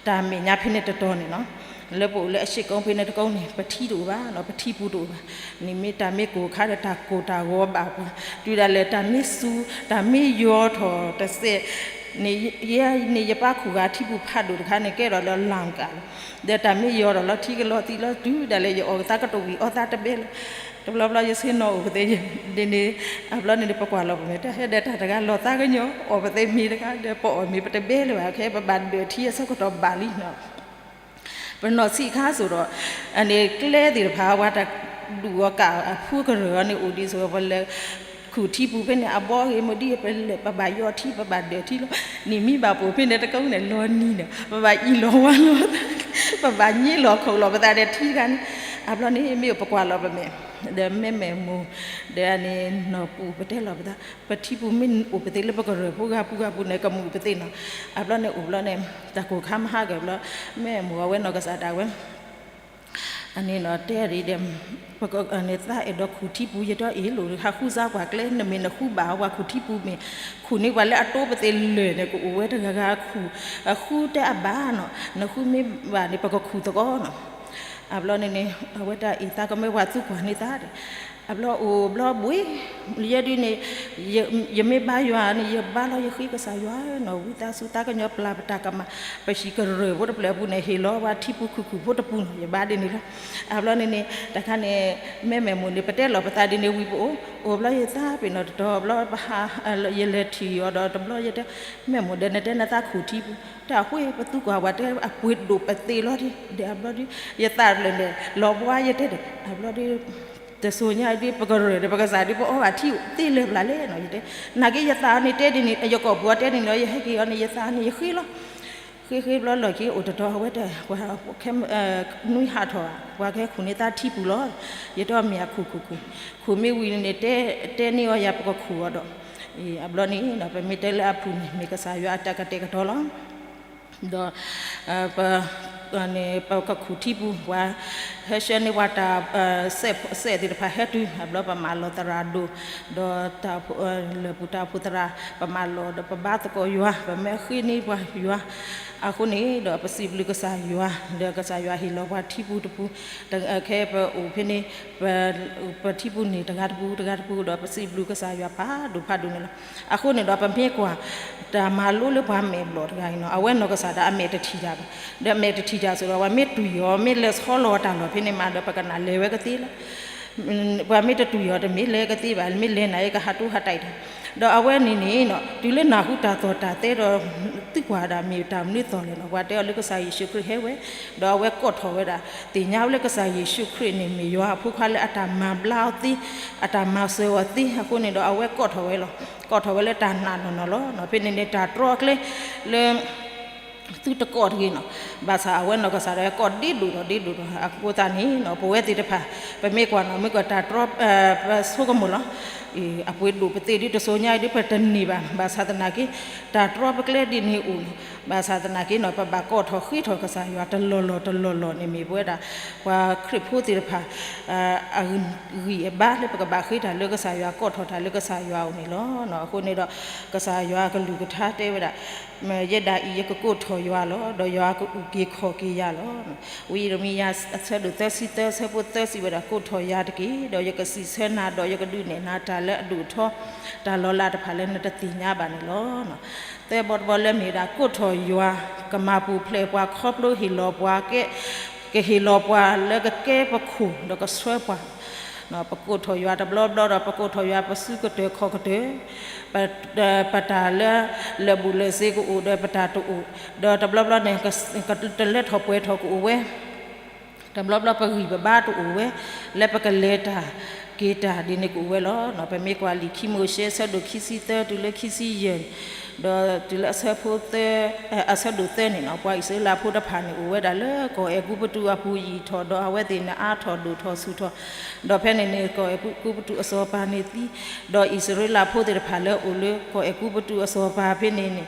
တၢ်မဲာ်ညါဖဲန့ၣ်တတီၤန့ၣ်နီၤ, လၢပအိၣ်လၢအဆ့ကိဖဲန့ၣ်တကိးန့ၣ် ပထံတအိၣ်ဘၣ်နီၤ, ပထံပူၤတအိၣ်ဘၣ်. န့ၣ်မ့ၢ်တၢ်မ့ၢ်ကိၢ်ခါဒီးတၢ်ကိၢ်တၢ်ဂီၤဘၣ်ပှၤ, တုၤဒၣ်လဲာ်တၢ်မ့ၢ်စူၤ တၢ်မ့ၢ်ယီၤထီၣ်တစဲး န့ၣ် ယဲန့ၣ်ယပၣ်ခူၣ်ဂၤထံပူၤဖးဒိၣ်တခါန့ၣ် ကဲထီၣ်လၢလၣ်ကၣ်လီၤ. ဒီးတၢ်မ့ၢ်ယီၤထီၣ်လီၤထံကလီၤသံးလီၤ တုၤဒၣ်လဲာ်ယအီၣ်သးကတဝံၣ်အီသးတဘဲလၢၤ တဘျီဘျီယဆ့ၣ်နီၤအိၣ်ပသ့, ဒ်န့ၣ် အဘျီန့ၣ် ပကွၢ်လီၤပမဲာ် တၢ်ဟဲဒီးတၢ်တဂၤလီၤသးကညီၤ အီၣ်ပသ့မ့ၤတခါဒီး ပအီၣ်မ့ၤပတဘဲလၢၤဘၣ် ခဲပဘၣ်ဒၢးထံအဆၢကတီၢ်ဘၣ်လံနီၤ. ပနီၢ်ဆံးခါစိၤဒီး အန့ၣ်ကျဲသ့ၣ်တဖၣ် ပှၤတၢ်ဒူၣ်အီၤကၣ်အဖုကရၢၢ်အီၤန့ၣ် အိၣ်ဒံးစိၤ ပလဲၤခူၣ်ထံပူၤဖဲန့ၣ် အဘီဂ့ၤမ့ၢ်ဒ် ပလဲၤ ပဘၣ်ယီၤထံ ပဘၣ်ဒၢးထံလီၤ. နံၣ်မံဘၣ်ပိာ်ဖဲန့ၣ်တကိးန့ၣ် လီၤနံၤန့ၣ် ပဘၣ်အံၣ်လီၤဝါလီၤသး ပဘၣ်ညံလီၤခိးလီၤပသးဒီးထံတခါန့ၣ်. အဘျီန့ၣ်မ့ၢ်ပကွၢ်လီၤပမဲာ် ဒီးမ့ၢ်မဲာ်မူၤ, ဒီးန့ၣ်နီၢ်ပူၤ ပတဲလီၤပသး, ပထံပူၤမ့ၢ်အိၣ်ပသ့လၢပကရၢၢ်ဖိဂၤပူၤဂၤပူၤန့ၣ် ကမူၤပသ့နီၤ. အဘျီန့ၣ်အိၣ်ဘျီန့ၣ် တၢ်ကိၢ်ခါမဟါကၢၤဘျီ, မ့ၢ်မိၢ်အဝဲနီၢ်ကစၢ်ဒၣ်ဝဲ အန့ၣ်နီၤ တဲဒ်ဒီး သးအဲၣ်ဒိးခူၣ်ထံပူၤ ယတဲအ့ၣ်လိာ် ဟးဃုစါပှၤကျဲ နမ့ၢ်နဃုဘၣ်အီၤ ပှၤခူၣ်ထံပူၤမ့ၢ် ခူၣ်န့ၢ်ပှၤလၢအတိပသ့လၢာ်န့ၣ် ကအိၣ်ဝဲတဂၤဂၤခူၣ်, ဃုတဲအဘၣ်နီၤ, နဃုမ့ၢ်ဘၣ်န့ၣ် ပကခူၣ်သကိးနီၤ. အဘျီန့ၣ်န့ၣ် အဝဲတၢ်အံၤသးကမၢပှၤသူကွၢ်န့ၢ်သးဒီး အဘျီအိၣ်ဘျီဘှံး, ယဲဒုန့ၣ် ယမ့ၢ်ဘါယွၤန့ၣ် ယဘါလီၤယဃ့ကစၢ်ယွၤနီၤ, ဝံသးစူၤသးကညီၤပျၢ်ပတၢ်ကမၣ်, ပဟံၣ်ကရၢၢ်ဖိတဖျၢၣ်အပူၤန့ၣ် ဟ့ၣ်လီၤပှၤထံပူၤခူၣ်ခူၣ်ဖိတပူၤနီၤ, ယဘါဒ်န့ၣ်လီၤ. အဘျီန့ၣ်န့ၣ် တခါန့ၣ် မ့ၢ်မဲာ်မူၤန့ၣ် ပတဲလီၤပသးဒ်န့ၣ်ဝံၤပအိၣ်, အိၣ်ဘျီယသးပ့ၤနီၣ်တတီၤဘျီ ပဟး ယလဲၤထံၣ်အီၤဒီးတဘျီယတဲ မဲာ်မူၤဒီးနတဲနသးခူၣ်ထံပူၤ, တၢ်ဃိပသူကွၢ်ဝဲတဲအပှ့ၤဒိၣ်ပသ့လီၤဒီး အဘျီဒီး ယသးတဖျၢၣ်န့ၣ် လီၤဘှါယတဲဒီး အဘျီဒီး တစိၤညါဒ်ပကရၢၢ်ဒီးပကစၢ်ဒ်ပအီဘၣ်ထံသ့လၢပျၢ်လဲၣ်နီၤ ယတဲ, နာ်က့ယသးအီၤန့ၣ်တဲဒ်န့ၣ် ယကိာ်ပူၤအီၤတဲဒ်န့ၣ်လီၤ ယဟဲက့ၤအီၤန့ၣ် ယသးန့ၣ်ယဃ့လီၤ. ဃ့ဃ့ဘျီလီၢ်ခံအိၣ်တတီၤအဝဲတၢ် ပှၤ နွံဟးထီၣ် ပှၤကဟဲခူၣ်န့ၢ်သးထံပူၤလီၤ. ယတဲအီၤမ့ၢ်အခူၣ်ခူၣ်ခူၣ်, ခူၣ်မ့ၢ်ဝံၤန့ၣ် တဲန့ၢ်အီၤယၤပကခူၣ်အီၤဒီး အဘျီန့ၣ် ပမ့ၢ်တဲလၢအပူၤန့ၣ် မ့ၢ်ကစၢ်ယွၤအတၢ်ကတဲာ်ကတီၤလီၤ. ဒီး ပ ပကခူၣ်ထံပူၤ ပှၤဟဲဆှၢန့ၢ်ပှၤတၢ် စဲးသ့ၣ်တဖၣ်ဟဲတုၤ အဘျီပမၤလီၤသရၣ်ဒိၣ် ဒီး လၢၢ်ပူၤတၢ်အိၣ်ဖှိၣ်သရၣ် ပမၤလီၤဒီးပဘါသကိးယွၤ ပမ့ၢ်ဃ့န့ၢ်ပှၤယွၤ အဃိန့ၣ်ဒီး ပစံးဘျုးကစၢ်ယွၤ ဒီးကစၢ်ယွၤဟ့ၣ်လီၤပှၤထံပူၤတပူၤ ခဲပအိၣ်ဖဲန့ၣ် ပထံပူၤန့ၣ် တဂၤတပူၤ တဂၤတပူၤဒီး ပစံးဘျုးကစၢ်ယွၤဖးဒိၣ်ဖးဒိၣ်န့ၣ်လီၤ. အဃိန့ၣ်ဒီး ပမ့ၢ်ကွၢ် တၢ်မၤလိလၢပှၤမဲာ်ဘျီၣ်တဂၤအံၤနီၤ အဝဲနီၢ်ကစၢ်ဒၣ်အမဲာ်တထံၣ်တၢ်ဘၣ်, ဒီးအမဲာ်တထံၣ်တၢ်စ့ၢ်ဒီး ပှၤမ့ၢ်တွံၢ်အီၤ မ့ၢ်လဲၤဆီလီၤတၢ်လီၢ်ဖဲန့ၣ်မးဒီး ပကနၣ်လဲၤဝဲကသ့လီၤ. ပှၤမ့ၢ်တတွံၢ်အီၤ တမ့ၢ်လဲၤကသ့ဘၣ်, မ့ၢ်လဲၤနၤ ကဟးတူၢ်ဟးတၢ်အံၤတၢ်, ဒီးအဝဲန့ၣ်န့ၣ်နီၤ တုၤလၢနၢ်ဟူတၢ်သီၣ်တၢ်သဲဒီး သုကွၢ်ဒၣ်မ့ၢ်တၢ်မနုၤသီၣ်လဲၣ်နီၤ ပှၤတဲအီၤလၢကစၢ်ယ့ၣ်ၡူးခရံာ်ဟဲဝဲ, ဒီးအဝဲကိးထီၣ်ဝဲဒၣ် သ့ၣ်ညါဝဲလၢကစၢ်ယ့ၣ်ၡူးခရံာ်န့ၣ် မ့ၢ်ယွၤအဖိခွါလၢအတၢ်မၤဘျါအီၤသ့, အတၢ်မၤစၢၤအီၤသ့, အဃိန့ၣ်ဒီးအဝဲကိးထီၣ်ဝဲလီၤ. ကိးထီၣ်ဝဲလၢတၢ်နာ်နီၢ်နီၢ်လီၤ. ဖဲန့ၣ်န့ၣ် တၢ်တြီအကျဲလၢ သုတကိးတဂ့ၤနီၤ, ဘၣ်ဆၣ်အဝဲနီၢ်ကစၢ်ဒၣ်ဝဲကိးဒ့ဒိၣ်ဒီးဒ့ဒိၣ်ဒီး အဃိသတးန့ၣ်နီၤ ပဝဲသ့ၣ်တဖၣ် ပမ့ၢ်ကွၢ်နီၤ မ့ၢ်ကွၢ်တၢ်တြီ ပဆိကမိၣ်လီၤ. အပှ့ၤဒိၣ်ပသ့ၣ်ဒ်တစိၤညါအံၤဒ် ပတန့ၢ်ဘၣ်, ဘၣ်ဆၣ်သနာ်က့ တၢ်တြီပကျဲဒ်န့ၣ်အိၣ်နီၤ, ဘၣ်ဆၣ်သနာ်က့နီၤ ပဘၣ်ကိးထီၣ်ဃ့ထီၣ်ကစၢ်ယွၤတလီၢ်လီၢ်တလီၢ်လီၢ်န့ၣ် မ့ၢ်ပဝဲဒၣ် ပှၤခရံာ်ဖိသ့ၣ်တဖၣ် အဂံၢ်အဘါလၢပကဘၣ်ဃ့တၢ်လၢကစၢ်ယွၤ ကိးထီၣ်တၢ်လၢကစၢ်ယွၤအအိၣ်န့ၣ်လီၤ. အဃိန့ၣ်ဒီး ကစၢ်ယွၤအကလုၢ်ကထါတဲဝဲဒၣ် ယဲဒၣ်အံၤယကကိးထီၣ်ယွၤလီၤ, ဒီးယွၤကအုၣ်က့ၤခီၣ်က့ၤယၤလီၤ. ဝံယံးရမံယၤ အဆၢဒိၣ်သၢဆံသၢ အဆၢဖိသၢစံးဝဲဒၣ် ကိးထီၣ်ယၤတက့ၢ်, ဒီးယကစံးဆၢနၤ ဒီးယကဒုးနဲၣ်နၤတၢ်လၢအဒိၣ်အထီ တၢ်လီၤလးတဖၣ်လၢနတသ့ၣ်ညါဘၣ်န့ၣ်လီၤ. သၢဘီတဘီလၢမ့ၢ်ဝဲဒၣ် ကိးထီၣ်ယွၤ ကမၤပူၤဖျဲးပှၤခီဖျိဟ့ၣ်လီၤပှၤကဲ ကဟ့ၣ်လီၤပှၤလၢကကဲပခိၣ်ဒီးကဆှၢပှၤ ပကိးထီၣ်ယွၤတဘျီဘျီဒီး ပကိးထီၣ်ယွၤပစုကတၢၢ်ခီၣ်ကတၢၢ်, ပတၢ်လၢ လၢာ်ဘူၣ်လၢာ်စ့ကအိၣ်ဒီးပတၢ်တအိၣ်, ဒီးတဘျီဘျီန့ၣ် ကတလဲၤထီၣ်ပှဲၤထီၣ်ကအိၣ်ဝဲ, တဘျီဘျီပဂံၢ်ပဘါတအိၣ်ဝဲ လၢပကလဲၤတၢ်က့ၤတၢ်ဒ်န့ၣ်ကအိၣ်ဝဲလီၤ. ပမ့ၢ်ကွၢ်လံာ်ခံမိၤၡ့ အဆၢဒိၣ်ခံဆံသၢတုၤလၢခံဆံယဲၢ် ဒီးတုၤလၢအဆၢဖိသၢ အဆၢဒိၣ်သၢန့ၣ်နီၤ ပှၤအံၣ်စရ့လးဖိတဖၣ်န့ၣ် အိၣ်ဝဲဒၣ်လၢကီၢ်အဲၤကူပတူးအပူၤယံာ်ထီၣ် ဒီးအဝဲသ့ၣ်န့ၣ်အါထီၣ်ဒိၣ်ထီၣ်ဆူၣ်ထီၣ်, ဒီးဖဲန့ၣ်န့ၣ် ကီၢ်အဲၤကူပတူးအစီၤပၤန့ၣ်သံ, ဒီးအံၣ်စရ့လးဖိသ့ၣ်တဖၣ်လၢအိၣ်လၢကီၢ်အဲၤကူပတူးအစီၤပၤဖဲန့ၣ်န့ၣ်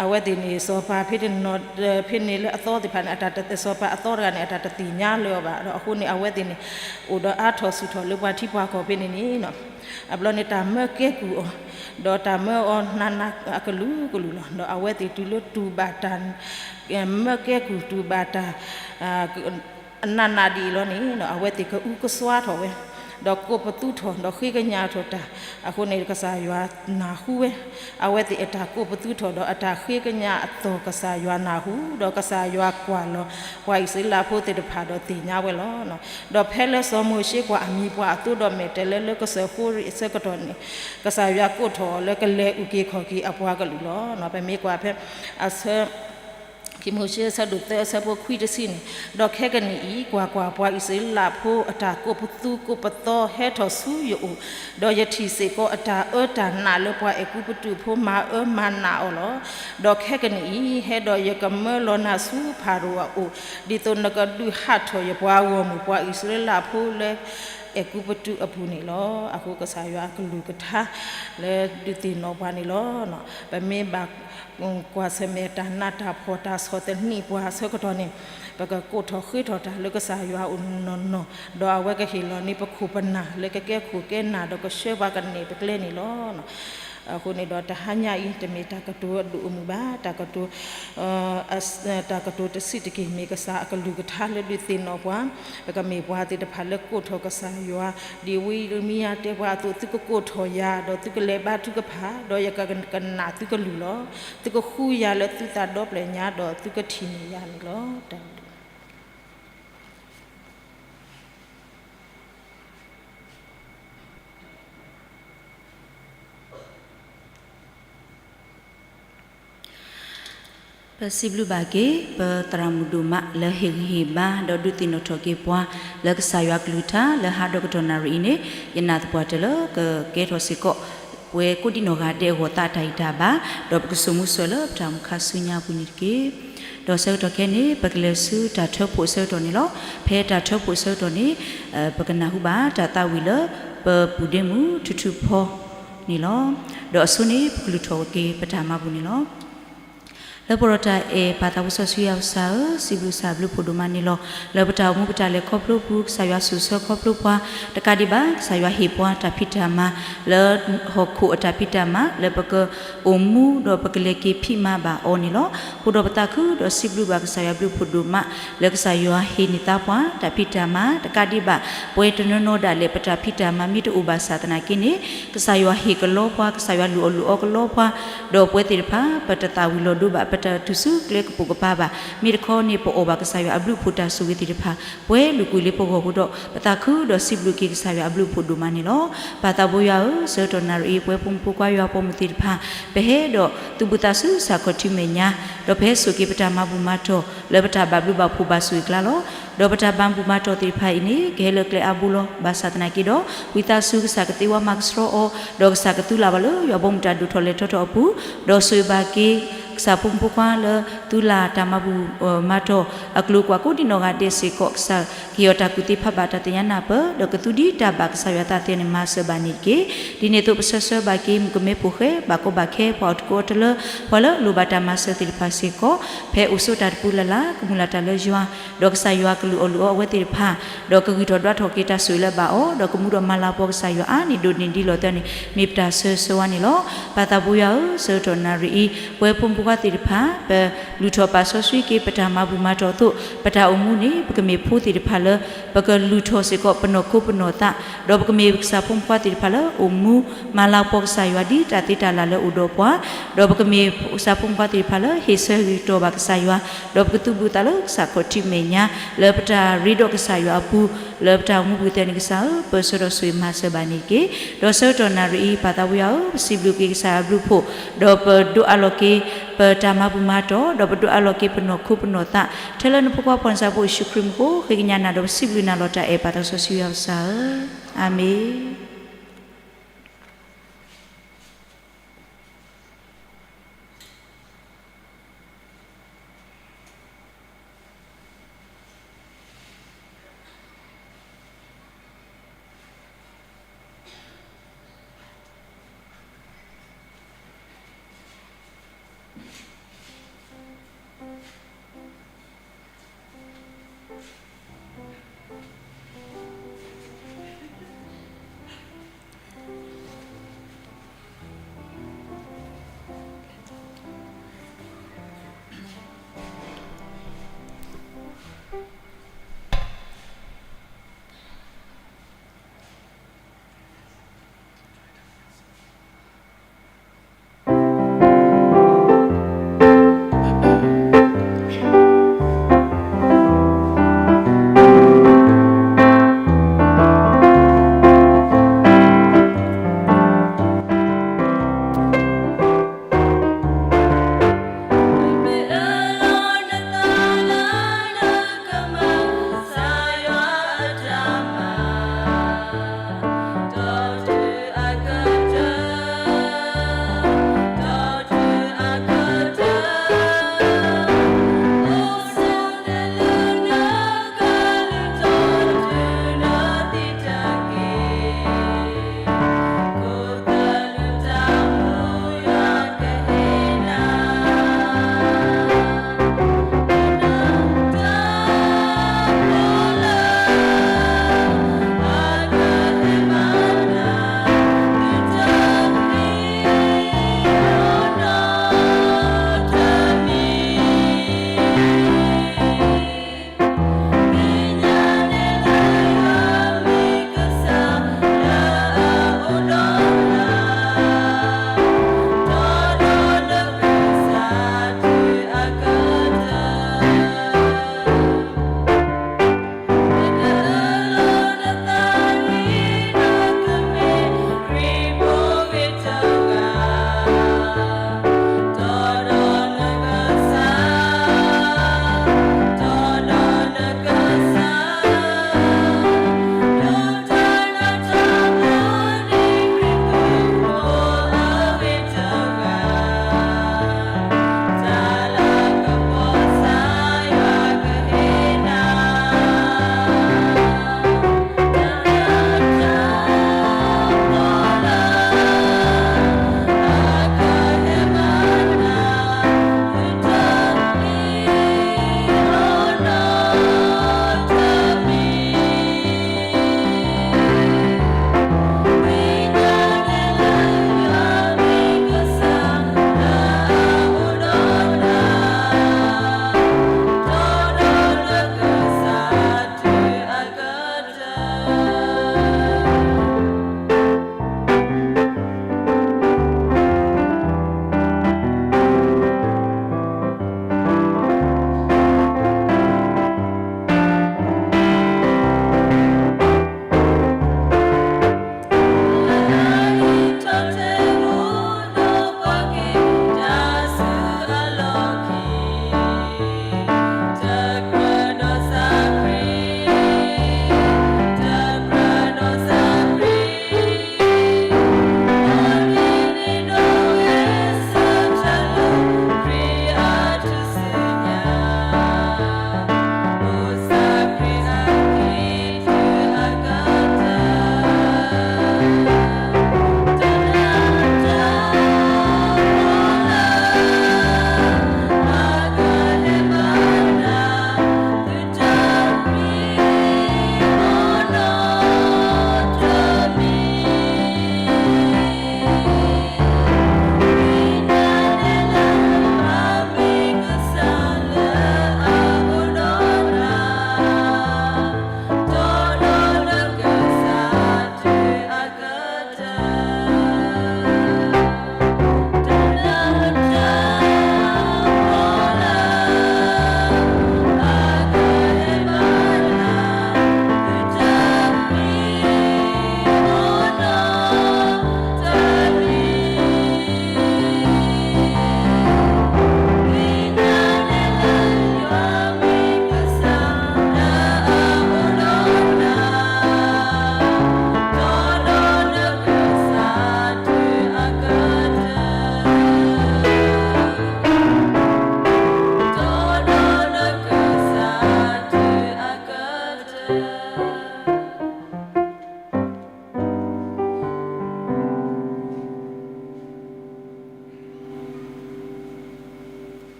အဝဲသ့ၣ်န့ၣ် စီၤပၤဖဲန့ၣ်နီၤ ဖဲန့ၣ်လၢအသီသ့ၣ်တဖၣ်န့ၣ် အတၢ်တ စီၤပၤအသီတဂၤန့ၣ် အတၢ်တသ့ၣ်ညါလၢၤအီၤဘၣ်, ဒီးအဃိန့ၣ် အဝဲသ့ၣ်န့ၣ် အိၣ်ဒီးအါထီၣ်ဆူၣ်ထီၣ်လၢပှၤထံပှၤကီၢ်ဖဲန့ၣ်န့ၣ်နီၤ အဘျီန့ၣ် တၢ်မၢကဲကုၢ်အီၤ, ဒီးတၢ်မၢအီၤနးနးအကလုာ်ကလုာ်လီၤ. ဒီးအဝဲသ့ၣ်တုၤလၢတူၢ်ဘၣ်တၢ် မၢကဲကုၢ်တူၢ်ဘၣ်တၢ် နးနးဒ်အံၤလီၤန့ၣ် အဝဲသ့ၣ်ကအုကစွါထီၣ်ဝဲ, ဒီးကိးပသူထီၣ် ဒီးဃ့ကညးထီၣ်တၢ်, အဃိန့ၣ် ကစၢ်ယွၤနၢ်ဟူဝဲ, အဝဲသ့ၣ်အတၢ်ကိးပသူထီၣ် ဒီးအတၢ်ဃ့ကညးအသိး ကစၢ်ယွၤနၢ်ဟူ, ဒီးကစၢ်ယွၤကွၢ်လီၤ ပှၤအံၣ်စရ့လးဖိသ့ၣ်တဖၣ်ဒီးသ့ၣ်ညါဝဲလီၤ. ဒီးဖဲလၢစီၤမိၤၡ့ကွၢ်အမံၤပှၢ်အသိးဒီးမဲာ်တဲၤလဲလၢကစၢၢ်ဃိရ့ၣ်အဆၢကတီၢ်န့ၣ် ကစၢ်ယွၤကိးထီၣ်အီၤလၢကလဲၤအုၣ်က့ၤခီၣ်က့ၤအပှၤကလုာ်လီၤ. ပမ့ၢ်ကွၢ်ဖဲအဆၢ ခံမိၤၡ့ အဆၢဒိၣ်သၢ အဆၢဖိခွံတဆံန့ၣ်, ဒီးခဲကနံၣ်အံၤ ကွၢ်ကွၢ်, ပှၤအံၣ်စရ့လးဖိအတၢ်ကိးပသူကိးပသီဟဲထီၣ်ဆူယအိၣ်, ဒီးယထံၣ်စ့ၢ်ကီးအတၢ်အၢတၢ်နးလၢပှၤအဲၤကူပတူးဖိမၤအၢမၤနးအီၤလီၤ. ဒီးခဲကနံၣ်အံၤ ဟဲဒီးယကမၢလီၤနၤဆူဖၤရိၤအအိၣ်, ဒ်သိးနကဒုးဟးထီၣ်ယပှၤဂီၢ်မုၢ်ပှၤအံၣ်စရ့လးဖိလၢ အဲၤကူပတူးအပူၤန့ၣ်လီၤ. အဃိကစၢ်ယွၤအကလုၢ်ကထါ လၢဒုးသ့ၣ်နီၣ်ပှၤန့ၣ်လီၤ. ပမ့ၢ်ဘၣ်ကွၢ်ဆၢၣ်မဲာ်တၢ်နးတၢ်ဖှီၣ် တၢ်ဆီၣ်သနံးပှၤအဆၢကတီၢ်န့ၣ်, ပကကိးထီၣ်ဃ့ထီၣ်တၢ်လၢကစၢ်ယွၤအအိၣ်နီၢ်နီၢ်, ဒီးအဝဲကဟ့ၣ်လီၤန့ၢ်ပခိၣ်ပနၢ်လၢကကဲခိၣ်ကဲနၢ် ဒီးကဆှၢပှၤကန့ၢ်ပကျဲန့ၣ်လီၤ. အဃိန့ၣ်ဒီးတဟါညါအံၤ တမ့ၢ်တၢ်ကတိၤအဒိၣ်အမုၢ်ဘၣ်, တၢ်ကတိၤ တၢ်ကတိၤတဆံးတက့ၢ် မ့ၢ်ကစၢ်အကလုၢ်ကထါလၢဒုးသ့ၣ်နီၣ်ပှၤ, ပကမ့ၢ်ပှၤသ့ၣ်တဖၣ်လၢကိးထီၣ်ကစၢ်ယွၤ, ဒ်ဝံယံးရမံယၤတဲပှၤအသိး, သုကကိးထီၣ်ယၤ, ဒီးသုကလဲၤဘါထုကဖၣ်, ဒီးယကကနၣ်သုကလုၢ်လီၤ. သုကဃုယၤလၢသုသးဒီဖျၢၣ်ညါ, ဒီးသုကထံၣ်န့ၢ်ယၤန့ၣ်လီၤ. တၢ် ပစံးဘျုးဘၣ်က့ၤ ပသရၣ်မုၣ်ဒိၣ်မးလၢဟ့ၣ်ဂံၢ်ဟ့ၣ်ဘါ ဒီးဒုးသ့ၣ်နီၣ်ထီၣ်က့ၤပှၤ လၢကစၢ်ယွၤကလုၢ်ကထါ လၢဟါဒီကတီၢ်နၣ်ရံၣ်အံၤန့ၣ်, ယနာ်သပှၢ်တၢၢ်လၢကကဲထီၣ်စ့ၢ်ကီး ပဝဲကိးဒံနီၢ်ဂၤဒဲးအဂီၢ်သးအတၢ်ဂံၢ်တၢ်ဘါ, ဒီးပကစိာ်မူစိာ်လၢပတၢ်အိၣ်မူခါဆူညါအပူၤန့ၣ်တက့ၢ်. ဒီးဆၢကတီၢ်ခဲအံၤန့ၣ် ပကလဲၤဆူတၢ်ထၢဖှိၣ်အဆၢကတီၢ်န့ၣ်လီၤ. ဖဲတၢ်ထၢဖှိၣ်အဆၢကတီၢ်န့ၣ် ပကနၢ်ဟူဘၣ်တၢ်သးဝံၣ်လၢ ပပုၢ်ဒ့မုၣ်ထူထူဖီန့ၣ်လီၤ. ဒီးအဆိန့ၣ် ပကလုၢ်ထီၣ်က့ၤပတၢ်မၤပူၤန့ၣ်လီၤ. လၢပဒီးတၢ်အဲၣ်ပၢ်သးစီဆှံယွၤကစၢ်ဧၢ, စံးဘျုးကစၢ်အဘျုးဖှိၣ်ဒိၣ်မးန့ၣ်လီၤ. လၢပတၢ်အိၣ်မူပတၢ်လဲၤခီဖျိပူၤ ကစၢ်ယွၤစိာ်ဆှၢခီဖျိပှၤ, တကးဒံးဘၣ် ကစၢ်ယွၤဟ့ၣ်ပှၤတၢ်ဖံးတၢ်မၤ လၢဟီၣ်ခိၣ်အတၢ်ဖံးတၢ်မၤ လၢပကအိၣ်မူဒီးပကလဲၤက့ၤဖံးမၤဘၣ်အီၤန့ၣ်လီၤ. အဃိဒီးပသးခုဒီးစံးဘျုးဘၣ်ကစၢ်ယွၤအဘျုးဖှိၣ်ဒိၣ်မး လၢကစၢ်ယွၤဟ့ၣ်န့ၢ်သါပှၤ တၢ်ဖံးတၢ်မၤ တကးဒံးဘၣ် ပဝဲတနီၤနီၤဒၣ်လဲာ် ပတၢ်ဖံးတၢ်မၤမ့ၢ်တအိၣ်ဘၣ်ဆၣ်သနာ်က့န့ၣ် ကစၢ်ယွၤဟ့ၣ်ကလီပှၤ, ကစၢ်ယွၤလုၢ်အီၣ်လုၢ်အီကလီပှၤ, ဒီးပဝဲသ့ၣ်တဖၣ် ပတသၣ်ဝံၤလီၤဒိဘၣ်, ပတတုၤဆူကျဲကပိာ်ကပၤဘၣ်. မ့ၢ်တခီန့ၣ် ပအီၣ်ဘၣ်ကစၢ်ယွၤအဘျုးဖှိၣ်တၢ်ဆိၣ်ဂ့ၤသ့ၣ်တဖၣ် ပှဲၤလုၢ်ကွံာ်လၢပဂီၢ်အဃိဒီး ပသးခုဒီးစံးဘျုးက့ၤကစၢ်ယွၤအဘျုးဖှိၣ်ဒိၣ်မးန့ၣ်လီၤ. ပၢ်သးဘိယွၤဧၢ, ဆၢကတီၢ်နၣ်ရံၣ်အံၤ ပဝဲဖိမုၣ်ဖိခွါယွၤပိာ်မုၣ်သ့ၣ်တဖၣ် ပဟဲဒီးသူၣ်ဘုၣ်သးစူၤ ဆၣ်ခီၣ်ထံးမဲာ်ညါ, ဒီးပဟဲစိာ်က့ၤပတၢ်မၤဘူၣ်မၤတီၢ် လၢပတၢ်ဘၣ်ဘျုးဘၣ်ဖှိၣ်ဘၣ်ဆိၣ်ဂ့ၤအကျါလီၤ. ဒီးပတၢ်မၤဘူၣ်မၤတီၢ်သ့ၣ်တဖၣ်အံၤန့ၣ် ကဟဲလၢကျဲအါဘိလီၤ. ဘၣ်ဆၣ်သနာ်က့ဒီး ဝံသးစူၤကစၢ်ကသ့ဝါမၤကဆှီအီၤ, ဒီးကစၢ်ကသူလၢ်ဘၣ်လၢယွၤဘီမုၢ်တၢ်ဒိၣ်ထီၣ်လဲၤထီၣ်ထီၣ်အပူၤ, ဒီးဆိၣ်ဂ့ၤဘၣ်က့ၤ ကစၢ်ဖိမုၣ်ဖိခွါလၢ သုလၢ်တၢ်မၤဘူၣ်မၤတီၢ်အကျိၤ ကွၢ်ကိးဒံနီၢ်ဂၤဒဲးစ့ၢ်ကီး, ကစၢ်ကဟ့ၣ်အီၤတၢ်ကူၣ်သ့ဖးဘၣ်တၢ်သ့ၣ်ညါနၢ်ပၢၢ်, ဒီးကသူဒံးတၢ်ဘၣ်ကစၢ်ယွၤသးသ့န့ၣ် မၤစၢၤဘၣ်န့ၣ်တက့ၢ်. ဒ်န့ၣ်အသိး ပဆၢဆၢဘၣ်က့ၤ မုၣ်ကမဲဖိဃဲ ဘၣ်ကီဘၣ်ခဲ ပှၤအိၣ်တကူၣ်အီတလၢ ပှၤလၢလိၣ်ဘၣ်တၢ်မၤစၢၤသ့ၣ်တဖၣ်စ့ၢ်ကီး, ဖဲအိၣ်ဆိးတၢ်တပူၤလၢ်လၢ် ကမုၢ်လၢ်တၢ်လၢယွၤ, ဒီးကစၢ်ယွၤကလုၢ်အီၣ်လုၢ်အီအဝဲသ့ၣ်တဖၣ်, ဒီးကဂံၢ်ထီၣ်ဒွးထီၣ်က့ၤတၢ်ဆိၣ်ဂ့ၤလၢအဘၣ်အီၤ, ဒီးကမူဒီးမၤလၤပှီၢ်ကစၢ်ယွၤအါန့ၢ်ဒိၣ်န့ၢ်ဒံးလီၤသဲန့ၣ် မ့ၢ်ပတၢ်ဆၢဂ့ၤဆၢဝါန့ၣ်လီၤ. ပၢ်သးဘိယွၤဧၢ, ဆၢကတီၢ်နၣ်ရံၣ်အံၤ ပဝဲဖိမုၣ်ဖိခွါသ့ၣ်တဖၣ် ပလုၢ်ထီၣ်ပာ်စီဆှံက့ၤ ပတၢ်မၤဘူၣ်မၤတီၢ်အသိး ပတၢ်အိၣ်မူန့ၣ် ပကမ့ၢ်ဖိသ့ၣ်တဖၣ်လၢ ပကလုၢ်ထီၣ်စ့ၢ်ကီးပနီၢ်ခိပနီၢ်သး, ဒီးပကမ့ၢ်ကစၢ်ဖိမုၣ်ဖိခွါသ့ၣ်တဖၣ်လၢအိၣ်မူ မၤလၤပှီၢ်ကစၢ်ယွၤဒ်တၢ်သ့တၢ်လၢ်လၢအိၣ်ဒီးပှၤ, ဒီးပကမ့ၢ်ကစၢ်ဖိမုၣ်ဖိခွါသ့ၣ်တဖၣ်လၢဟ့ၣ်ဆၢဟ့ၣ်ကတီၢ်ဘၣ်ကစၢ်ယွၤ, ဒီးပကသူၣ်ဘုၣ်သးလၢကစၢ်ခီၣ်ထံးမဲာ်ညါ လၢပတၢ်ရ့ဒီးကစၢ်ယွၤအပူၤ လၢပတၢ်အိၣ်မူပူၤသ့ၣ်န့ၣ် ကစၢ်ဧၢ, ပၢဆှၢဒီးဆိၣ်ဂ့ၤမၤစၢၤဘၣ်န့ၣ်တက့ၢ်. ဒီးဆၢကတီၢ်နၣ်ရံၣ်အံၤ ပၢ်သးဘိယွၤဧၢ, ပစံးဘျုးက့ၤကစၢ်ယွၤအဘျုးဖှိၣ်, ဒီးပဒိးအးလီၤက့ၤ ပတၢ်မၤဘူၣ်မၤတီၢ်, ဒီးပဒိးအးလီၤက့ၤပနီၢ်ခိပနီၢ်သး, ထဲလၢနဖိခွါဖီၣ်နစၢ်ဖိယ့ၣ်ၡူးခရံာ်မူခိၣ် ဃ့ကညးနၤဒီးပစံးဘျုးနၤလီၤတၢ်အဲၣ် ပၢ်သးစီဆှံယွၤကစၢ်ဧၢ, အၤမ့ၣ်.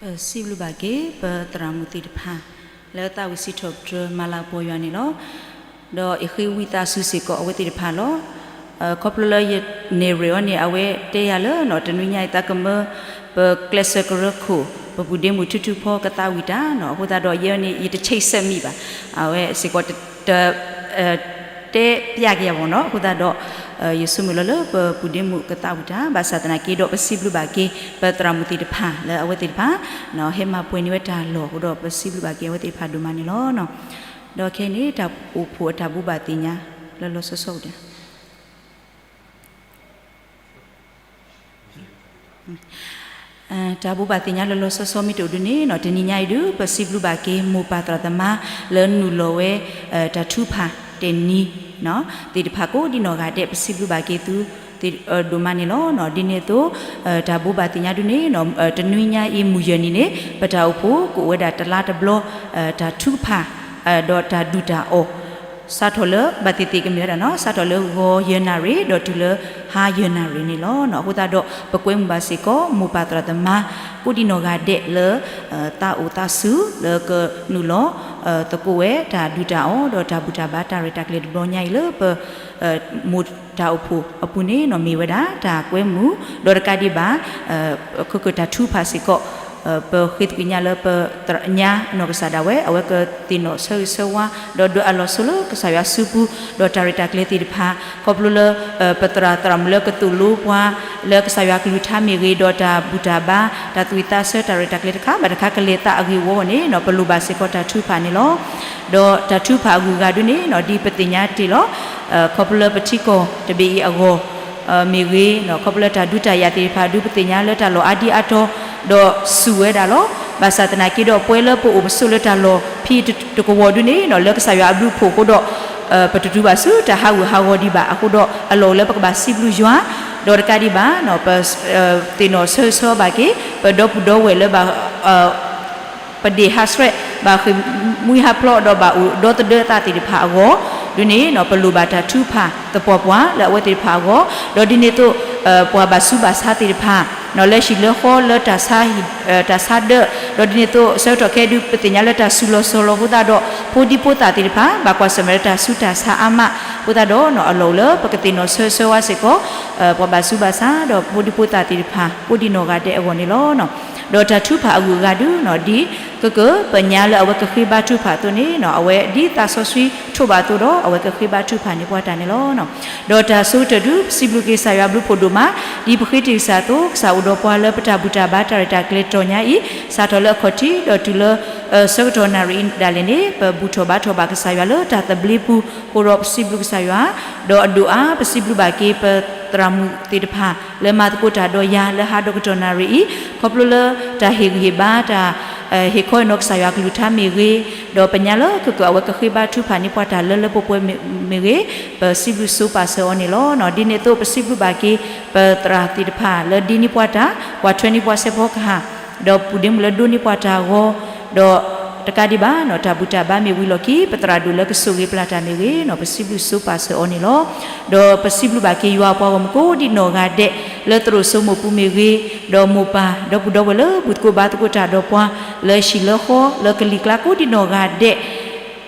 ပစံးဘျုးဘၣ်က့ၤ ပသရၣ်မုၣ်သ့ၣ်တဖၣ် လၢသးဝံၣ်စံးထီၣ်ပတြၢၤမၤလၤကပီၤယွၤန့ၣ်လီၤ. ဒီးယဃ့ဝံသးစူၤစ့ၢ်ကီးအဝဲသ့ၣ်တဖၣ်လီၤ. ခီဖျိလၢယနဲၣ်ရွဲၣ်အီၤန့ၣ် အဝဲတဲယၤလၢ တနွံညါအံၤသးကမၢ ပကျဲးစၢးကရၢခိၣ် ပပုၢ်ဒ့မုၣ်ထူထူဖီကသးဝံၣ်တၢ်နီၤ, အဃိသတးဒီးယဲန့ၣ် ယတချိတ်ဆက်မိဘၣ်. အဝဲစ့ၢ်ကီးတ တဲပျဲက့ၤယၤဘၣ်နီၤ, အဃိသတးဒီး ယဆိကမိၣ်လီၤလၢပပုၢ်ဒ့မုၣ်ကသးဝံၣ်တၢ်, ဘၣ်ဆၣ်သနာ်က့ဒီး ပစံးဘျုးဘၣ်က့ၤ ပသရၣ်မုၣ်သ့ၣ်တဖၣ်လၢအဝဲသ့ၣ်တဖၣ် ဟဲမၤပှဲၤန့ၢ်ဝဲတၢ်လီၢ်အဃိဒီး ပစံးဘျုးဘၣ်က့ၤအဝဲသ့ၣ်တဖၣ်ဒိၣ်မးန့ၣ်လီၤ. ဒီးခဲအံၤန့ၣ် တၢ်အိၣ်ဖှိၣ်အတၢ်ဘိးဘၣ်သ့ၣ်ညါ လၢလီၤဆီဆီအိၣ်ဒံး တၢ်ဘိးဘၣ်သ့ၣ်ညါလၢလီၤဆီဆီမ့ၢ်တအိၣ်ဒုးန့ၣ်နီၤ, တနံၤညါအံၤဒုး ပစံးဘျုးဘၣ်က့ၤ မိၢ်ပၢ်သရၣ်သမါ လၢနုာ်လီၤဝဲ တၢ်ထုကဖၣ်တနံၤ သ့ၣ်တဖၣ်ကိးဒံနီၢ်ဂၤဒဲး ပစံးဘျုးဘၣ်က့ၤသု ဒိၣ်မးန့ၣ်လီၤ. ဒ်န့ၣ်အသိး တၢ်ဘိးဘၣ်သ့ၣ်ညါဒုးန့ၣ် တနွံညါအံၤမုၢ်ယဲၢ်နံၤန့ၣ် ပတၢ်အိၣ်ဖှိၣ်ကအိၣ်ဝဲဒၣ်တလါတဘျီ တၢ်ထုကဖၣ် ဒီးတၢ်ဒုၣ်တၢ်အီၣ် စးထီၣ်လၢ ဘၣ်သ့ၣ်သ့ၣ်ကမ့ၢ်ဝဲဒၣ်နီၤ, စးထီၣ်လၢဂီၤယဲၢ်နၣ်ရံၣ် ဒီးတုၤလၢဟါယဲၢ်နၣ်ရံၣ်န့ၣ်လီၤ. အဃိသတးဒီး ပကွဲမုာ်ဘၣ်စ့ၢ်ကီး မိၢ်ပၢ်သရၣ်သမါ ကိးဒံနီၢ်ဂၤဒဲးလၢ သးအိၣ်သးစူၤ လၢကနုာ်လီၤ သကိးဝဲတၢ်ဒုၣ်တၢ်အီၣ် ဒီးတၢ်ဘူၣ်တၢ်ဘါတၢ်ရဲၣ်တၢ်ကျဲၤတဘျီညါအံၤလၢပ မိၢ်တၢ်အိၣ်ဖှိၣ်အပူၤန့ၣ်နီၤ မ့ၢ်ဝဲဒၣ်တၢ်ကွဲမုာ် ဒီးတကးဒံးဘၣ် ခဲကတၢၢ်တၢ်ထုကဖၣ်စ့ၢ်ကီး ပဃ့သကွံာ်ညါလၢပသရၣ်ညါနီၢ်ကစၢ်ဒၣ်ဝဲ အဝဲကသ့ၣ်နီၣ်ဆၢဂ့ၤဆၢဝါ ဒီးဒွဲၣ်အလီၢ်ဆိလၢကစၢ်ယွၤစုပူၤ ဒီးတၢ်ရဲၣ်တၢ်ကျဲၤသ့ၣ်တဖၣ် ခီဖျိလၢ ပသရၣ်သရၣ်မုၣ်လၢကသိၣ်လိပှၤ လၢကစၢ်ယွၤကလုၢ်ကထါမ့ၢ်ဂ့ၤ ဒီးတၢ်ဘူၣ်တၢ်ဘါ တၢ်သူၣ်ဝံၣ်သးဆၢ တၢ်ရဲၣ်တၢ်ကျဲၤတခါဘၣ်တခါကလဲၤသးအဂ့ၢ်အဝီအဂီၢ်န့ၣ်နီၤ ပလိၣ်ဘၣ်စ့ၢ်ကီးတၢ်ထုကဖၣ်န့ၣ်လီၤ. ဒီးတၢ်ထုကဖၣ်အဂုၤအဂၤဒုးန့ၣ်နီၤ ဒ်ပသ့ၣ်ညါတ့ၢ်လီၤ ခီဖျိလၢပထံကီၢ်တဘ့ၣ်အံၤအဂီၢ် မ့ၢ်ဂ့ၤနီၤ ခီဖျိလၢတၢ်ဒုးတၢ်ယၤသ့ၣ်တဖၣ်ဒုး ပသ့ၣ်ညါလၢတၢ်လီၢ်အါဒံအါတီၤ ဒီးစူၢ်ဝဲဒၣ်လီၤ. ဘၣ်ဆၣ်သနာ်က့ဒီး ပဝဲလၢပအိၣ်ပဆိးလၢတၢ်လီၢ်ဖဲတကဝီၤဒုးန့ၣ်နီၤ လၢကစၢ်ယွၤအဘျုးအဖှိၣ်အဃိဒီး ပတတုၤဘၣ်ဆူတၢ်ဟးဂူာ်ဟးဂီၤဒံးဘၣ်အဃိဒီး အလီၢ်အိၣ်လၢပကဘၣ်စံးဘျုးယွၤ ဒီးတကးဒံးဘၣ်နီၤ ပသ့ၣ်နီၣ်ဆၢဂ့ၤဆၢဝါဘၣ်က့ၤ ပဒီပုၢ်ဒီဝဲၢ်လၢဘၣ် ပဒ့ၣ်ဟးဆှဲး ဘၣ်ဃ့ၢ်မှံဟးဖျိး ဒီးဘၣ်အိၣ်ဒီသဒၢသးသ့ၣ်တဖၣ်အဂီၢ်ဒုးန့ၣ်နီၤ ပလိၣ်ဘၣ်တၢ်ထုကဖၣ်သပှၢ်ပှၢ်လၢအဝဲသ့ၣ်တဖၣ်အဂီၢ် ဒီးဒ်န့ၣ်အသိး ပှၤဘၣ်ဆူးဘၣ်ဆါသ့ၣ်တဖၣ်နီၤ လၢဟံၣ်လၢဃီလၢတၢ်ဆါ တၢ်ဆါဒၢး ဒီးဒ်န့ၣ်အသိး ဆၢကတီၢ်ခဲအံၤဒုး ပသ့ၣ်ညါလၢတၢ်စူၤလီၤစီၤလီၤအဃိသတးဒီး ဖိဒံဖိသၣ်သ့ၣ်တဖၣ် ဘၣ်ကွၢ်ဆၢၣ်မဲာ်လၢတၢ်ဆူးတၢ်ဆါအါမးအဃိသတးဒီးနီၤ အလီၢ်အိၣ်လၢပကသ့ၣ်နီၣ်ဆၢဂ့ၤဆၢဝါစ့ၢ်ကီး ပှၤဘၣ်ဆူးဘၣ်ဆါ ဒီးဖိဒံဖိသၣ်သ့ၣ်တဖၣ် ကိးဒံနီၢ်ဂၤဒဲးအဂီၢ်န့ၣ်လီၤ. ဒီးတၢ်ထုကဖၣ်အဂုၤအဂၤဒုးနီၤ ဒ်ကကၢၢ်ပညါလၢအဝဲကဃ့ဘါထုကဖၣ်အသိးန့ၣ်နီၤ အဝဲဒ်သးစီဆှံထိးဘၣ်အသိးဒီး အဝဲကဃ့ဘါထုကဖၣ်န့ၢ်ပှၤတၢ်န့ၣ်လီၤ. ဒီးတၢ်ဆိကတၢၢ်ဒုး ပစံးဘျုးက့ၤကစၢ်ယွၤဘျုးဖှိၣ်ဒိၣ်မး ဒ်ပဃ့တ့ၢ်ကစၢ်အသိး ကစၢ်အိၣ်ဒီးပှၤလၢပတၢ်ဘူၣ်တၢ်ဘါတၢ်ရဲၣ်တၢ်ကျဲၤတီၢ်ညါအံၤ စးထီၣ်လၢအခီၣ်ထံး ဒီးတုၤလၢ ဆၢကတီၢ်နၣ်ရံၣ်အံၤဒၣ်လဲာ်န့ၣ် ပဘူၣ်ထီၣ်ဘါထီၣ်ဘၣ်ကစၢ်ယွၤလၢတၢ်သဘျ့ပူၤအဃိဒီး ပစံးဘျုးကစၢ်ယွၤ ဒီးအဒိၣ်အါ ပစံးဘျုးဘၣ်က့ၤပသရၣ်မုၣ်သ့ၣ်တဖၣ် လၢမၤသကိးတၢ်ဒီးယၤလၢဟးဒီကတီၢ်နၣ်ရံၣ်အံၤ ခီဖျိလၢတၢ်ဟ့ၣ်ဂံၢ်ဟ့ၣ်ဘါ တၢ်ဟ့ၣ်ခီဟ့ၣ်နီၤကစၢ်ယွၤကလုၢ်ကထါမ့ၢ်ဂ့ၤ ဒီးပညါလၢကကၢၢ်အဝဲကဃ့ဘါထုကဖၣ်န့ၢ်ပှၤတၢ်လၢလၢပှဲၤပှဲၤမ့ၢ်ဂ့ၤ ပစံးဘျုးဆိပာ်စၢၤအီၤန့ၣ်လီၤ. ဒ်န့ၣ်အသိး ပစံးဘျုးဘၣ်က့ၤ ပသရၣ်သ့ၣ်တဖၣ် လၢဒ်န့ၢ်ပှၤတၢ် ကွၢ်ထွဲန့ၢ်ပှၤစဲးဖီကဟၣ် ဒီးပုၢ်ဒ့မုၣ်လၢဒိးန့ၢ်ပှၤတၢ်အဂီၢ် ဒီးတကးဒံးဘၣ်နီၤ တၢ်ဘူၣ်တၢ်ဘါမ့ၢ်ဝံၤလီၢ်ခံ ပသရၣ်ဒိၣ်လၢကဆိၣ်ဂ့ၤပျၢ်တၢ်မ့ၢ်ဂ့ၤနီၤ ပစံးဘျုးဆိပာ်စၢၤအီၤန့ၣ်လီၤ. ဒီးပစံးဘျုးဘၣ်က့ၤယွၤအပှၤဂီၢ်မုၢ်ကိးဒံနီၢ်ဂၤဒဲး လၢသရိာ်စိမိၢ်ပူၤမ့ၢ်ဂ့ၤ ဒီးမိၢ်ပၢ် ဒီပုၢ်ဒီဝဲၢ်လၢဘူၣ်သကိးဘါသကိးတၢ်ဒီးပှၤ လၢဟံၣ်လၢဃီ လၢကလံၤကျါကိးဒံနီၢ်ဂၤဒဲး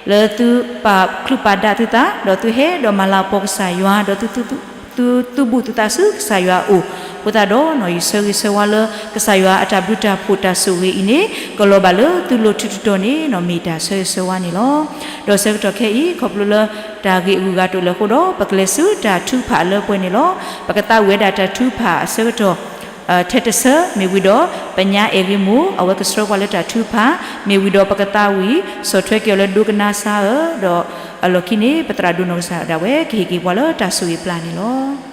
လၢသုပာ်ချုးပာ်ဒၣ်သုသး ဒီးသုဟဲဒီးမၤလၤကပီၤကစၢ်ယွၤ ဒီးသု သုသူၣ်ဘံၣ်သုသးဆူကစၢ်ယွၤအအိၣ် အဃိသတးဒီးနီၤ ယဆၢဂ့ၤဆၢဝါလၢ ကစၢ်ယွၤအတၢ်ဘျုးတၢ်ဖှိၣ်တၢ်ဆိၣ်ဂ့ၤအံၤန့ၣ် ကလီၤဘၣ်လၢသုလိၤထူးတတီၤန့ၣ်နီၤ မ့ၢ်တၢ်ဆၢဂ့ၤဆၢဝါန့ၣ်လီၤ. ဒီးဆၢကတီၢ်ခဲအံၤ ခီဖျိလၢတၢ်ဂ့ၢ်အဂုၤအဂၤတအိၣ်လၢၤအဃိဒီး ပကလဲၤဆူတၢ်ထုကဖၣ်အလၢပှဲၤန့ၣ်လီၤ. ပကသးဝံၣ်ဝဲဒၣ်တၢ်ထုကဖၣ်အဆၢကတီၢ် ထဲတဆၢ မ့ၢ်ဝံၤဒီး ပညါအဲၣ်ဂ့ၤမိၢ် အဝဲကဆှၢပှၤလၢတၢ်ထုကဖၣ် မ့ၢ်ဝံၤဒီးပကသးဝံၣ် ဆီၣ်ထွဲက့ၤအီၤလၢဒိကနၣ်စါဧၢ ဒီးအလီၢ်ခံန့ၣ် ပသရၣ်ဒိၣ်နီၢ်ကစၢ်ဒၣ်ဝဲ ကဟ့ၣ်က့ၤပှၤလၢတၢ်ဆိၣ်ဂ့ၤပျၢ်န့ၣ်လီၤ.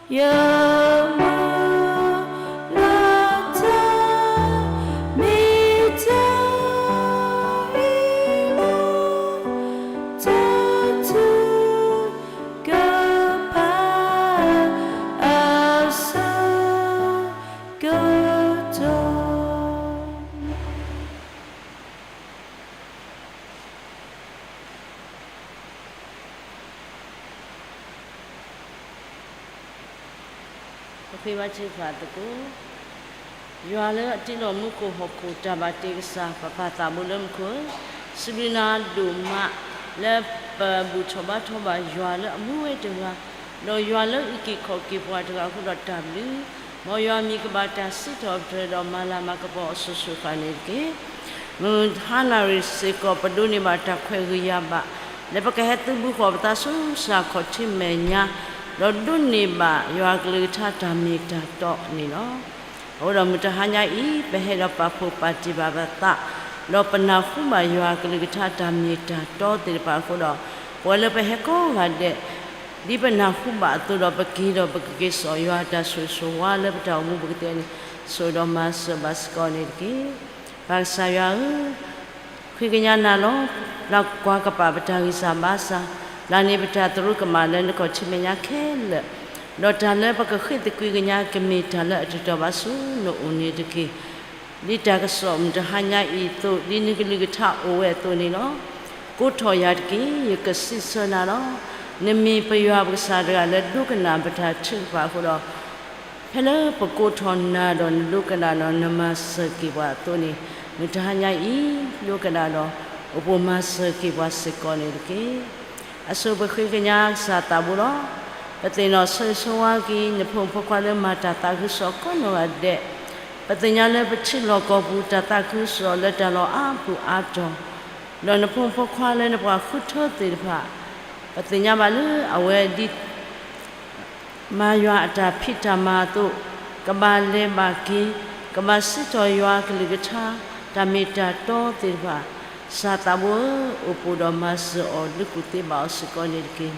ယမၤလၢတၢ်မ့ၢ်တၢ်အံၤလီၤ, တၢ်ထုကဖၣ်အဆၢကတီၢ်. ပဃ့ဘါထုကဖၣ်သကိး. ယွၤလၢအတ့လီၤမူခိၣ်ဟီၣ်ခိၣ် တၢ်ဘၣ်တ့ကစၢ် ပပၢ်သးဘိလၢမူခိၣ်ဧၢ, စံးဘျုးနၤဒိၣ်မး လၢပဘူၣ်ထီၣ်ဘါထီၣ်ဘၣ်ယွၤလၢအမူဝဲတဂၤ, ဒီးယွၤလၢအအုၣ်က့ၤခီၣ်က့ၤပှၤတဂၤအဃိဒီးတၢ်ဘျုး, မ်ယွၤမံၤကဘၣ်တၢ်စံးထီၣ်ပတြၢၤဒီးမၤလၤမၤကပီၤအီၤစိၤစိၤဃၣ်ဃၣ်န့ၣ်တက့ၢ်. မုၢ်ဟါနၣ်ရံၣ်စ့ၢ်ကီး ပဒိးန့ၢ်ဘၣ်တၢ်ခွဲးဂ့ၤယာ်ဘၣ် လၢပကဟဲသုးဘူးဃီၤပသးဆူစှၤခီၣ်ထံးမဲာ်ညါ, ဒီးဒိးန့ၢ်ဘၣ်ယွၤအကလုၢ်ကထါတၢ်မ့ၢ်တၢ်တီန့ၣ်လီၤ. အဃိဒီးမုၢ်တဟါညါအံၤ ပဟဲဒီးပာ်ဖှိၣ်ပာ်တံၢ်ဘၣ်ပသး, ဒီးပနၢ်ဟူဘၣ်ယွၤအကလုၢ်ကထါတၢ်မ့ၢ်တၢ်တီသ့ၣ်တဖၣ်အဃိဒီး, ပဝဲလၢပဟဲကိးဂၤဒဲး ဒ်ပနၢ်ဟူဘၣ်အသိးဒီး ပက့ၤဒီးပကက့ၤစိာ်ယွၤအတၢ်ဆိၣ်ဂ့ၤဆိၣ်ဝါလၢပတၢ်အိၣ်မူပူၤကသ့အီၤန့ၣ်, ဆိၣ်ဒီးမၤစၢၤဘၣ်စ့ၢ်ကီးန့ၣ်တက့ၢ်. ပၢ်ကစၢ်ယွၤဧၢ, ဃ့ကညးနၤလီၤ. လၢကွၢ်ကပာ်ပတၢ်ဂံၢ်စၢ်ဘါစၢ်, ပျၢ်န့ၢ်ပတၢ်သရူးကမၣ်လၢနခီၣ်ထံးမဲာ်ညါခဲလၢာ်, ဒီးတၢ်လၢပကဃ့သကွံာ်ကညး ကမ့ၢ်တၢ်လၢအတတီၤဘၣ်ဆူနအိၣ်န့ၣ်တက့ၢ်. ဒ်တၢ်ကစီၣ်မုၢ်တဟါညါအံၤအသိး, ဒ်နကလုၢ်ကထါအိၣ်ဝဲအသိးန့ၣ်လီၤ. ကိးထီၣ်ယၤတက့ၢ်, ယကစံးဆၢနၤလီၤ. နမ့ၢ်ပယွၤပကစၢ်တဂၤလၢဒိကနၣ်ပတၢ်ထုကဖၣ်အဃိဒီး, ဖဲလၢပကိးထီၣ်နၤဒီးနဒိကနၣ်ဒီး နမၤစၢၤက့ၤပှၤအသိးန့ၣ်, မုၢ်တဟါညါအံၤ ဒိကနၣ်ဒီး အိၣ်ပိၢ်မၤစၢၤက့ၤပှၤစ့ၢ်ကီးန့ၣ်တက့ၢ်. အဆိပဃ့ကညးကစၢ်သးဘိလီၤ. ပသ့ၣ်နီၣ်ဆိၣ်ဂ့ၤဆိၣ်ဝါက့ၤ နဖိမုၣ်ဖိခွါလၢမၤတၢ်သးခုကစီၣ်ကိးနီၢ်ဂၤဒဲး, ပသ့ၣ်ညါလၢပထံလီၢ်ကီၢ်ပူၤ တၢ်သးခုကစီၣ်လၢတၢ်လီၢ်အါပူၤအါတီၤ, ဒီးနဖိမုၣ်ဖိခွါလၢနပှၤဃုထၢသ့ၣ်တဖၣ်, ပသ့ၣ်ညါဘၣ်လၢအဝဲဒ် မၤယွၤအတၢ်ဖံးတၢ်မၤအသိး, ကဘၣ်လဲၤဘၣ်က့ၤ, ကဘၣ်စံးထီၣ်ယွၤအကလုၢ်ကထါ တၢ်မ့ၢ်တၢ်တီသ့ၣ်တဖၣ်, ကစၢ်သးဘိဧၢ, အိၣ်ပိၢ်ဒီးမၤစၢၤအီၤ ဒုးကူၣ်သ့ဘၣ်အီၤစ့ၢ်ကီးန့ၣ်တက့ၢ်.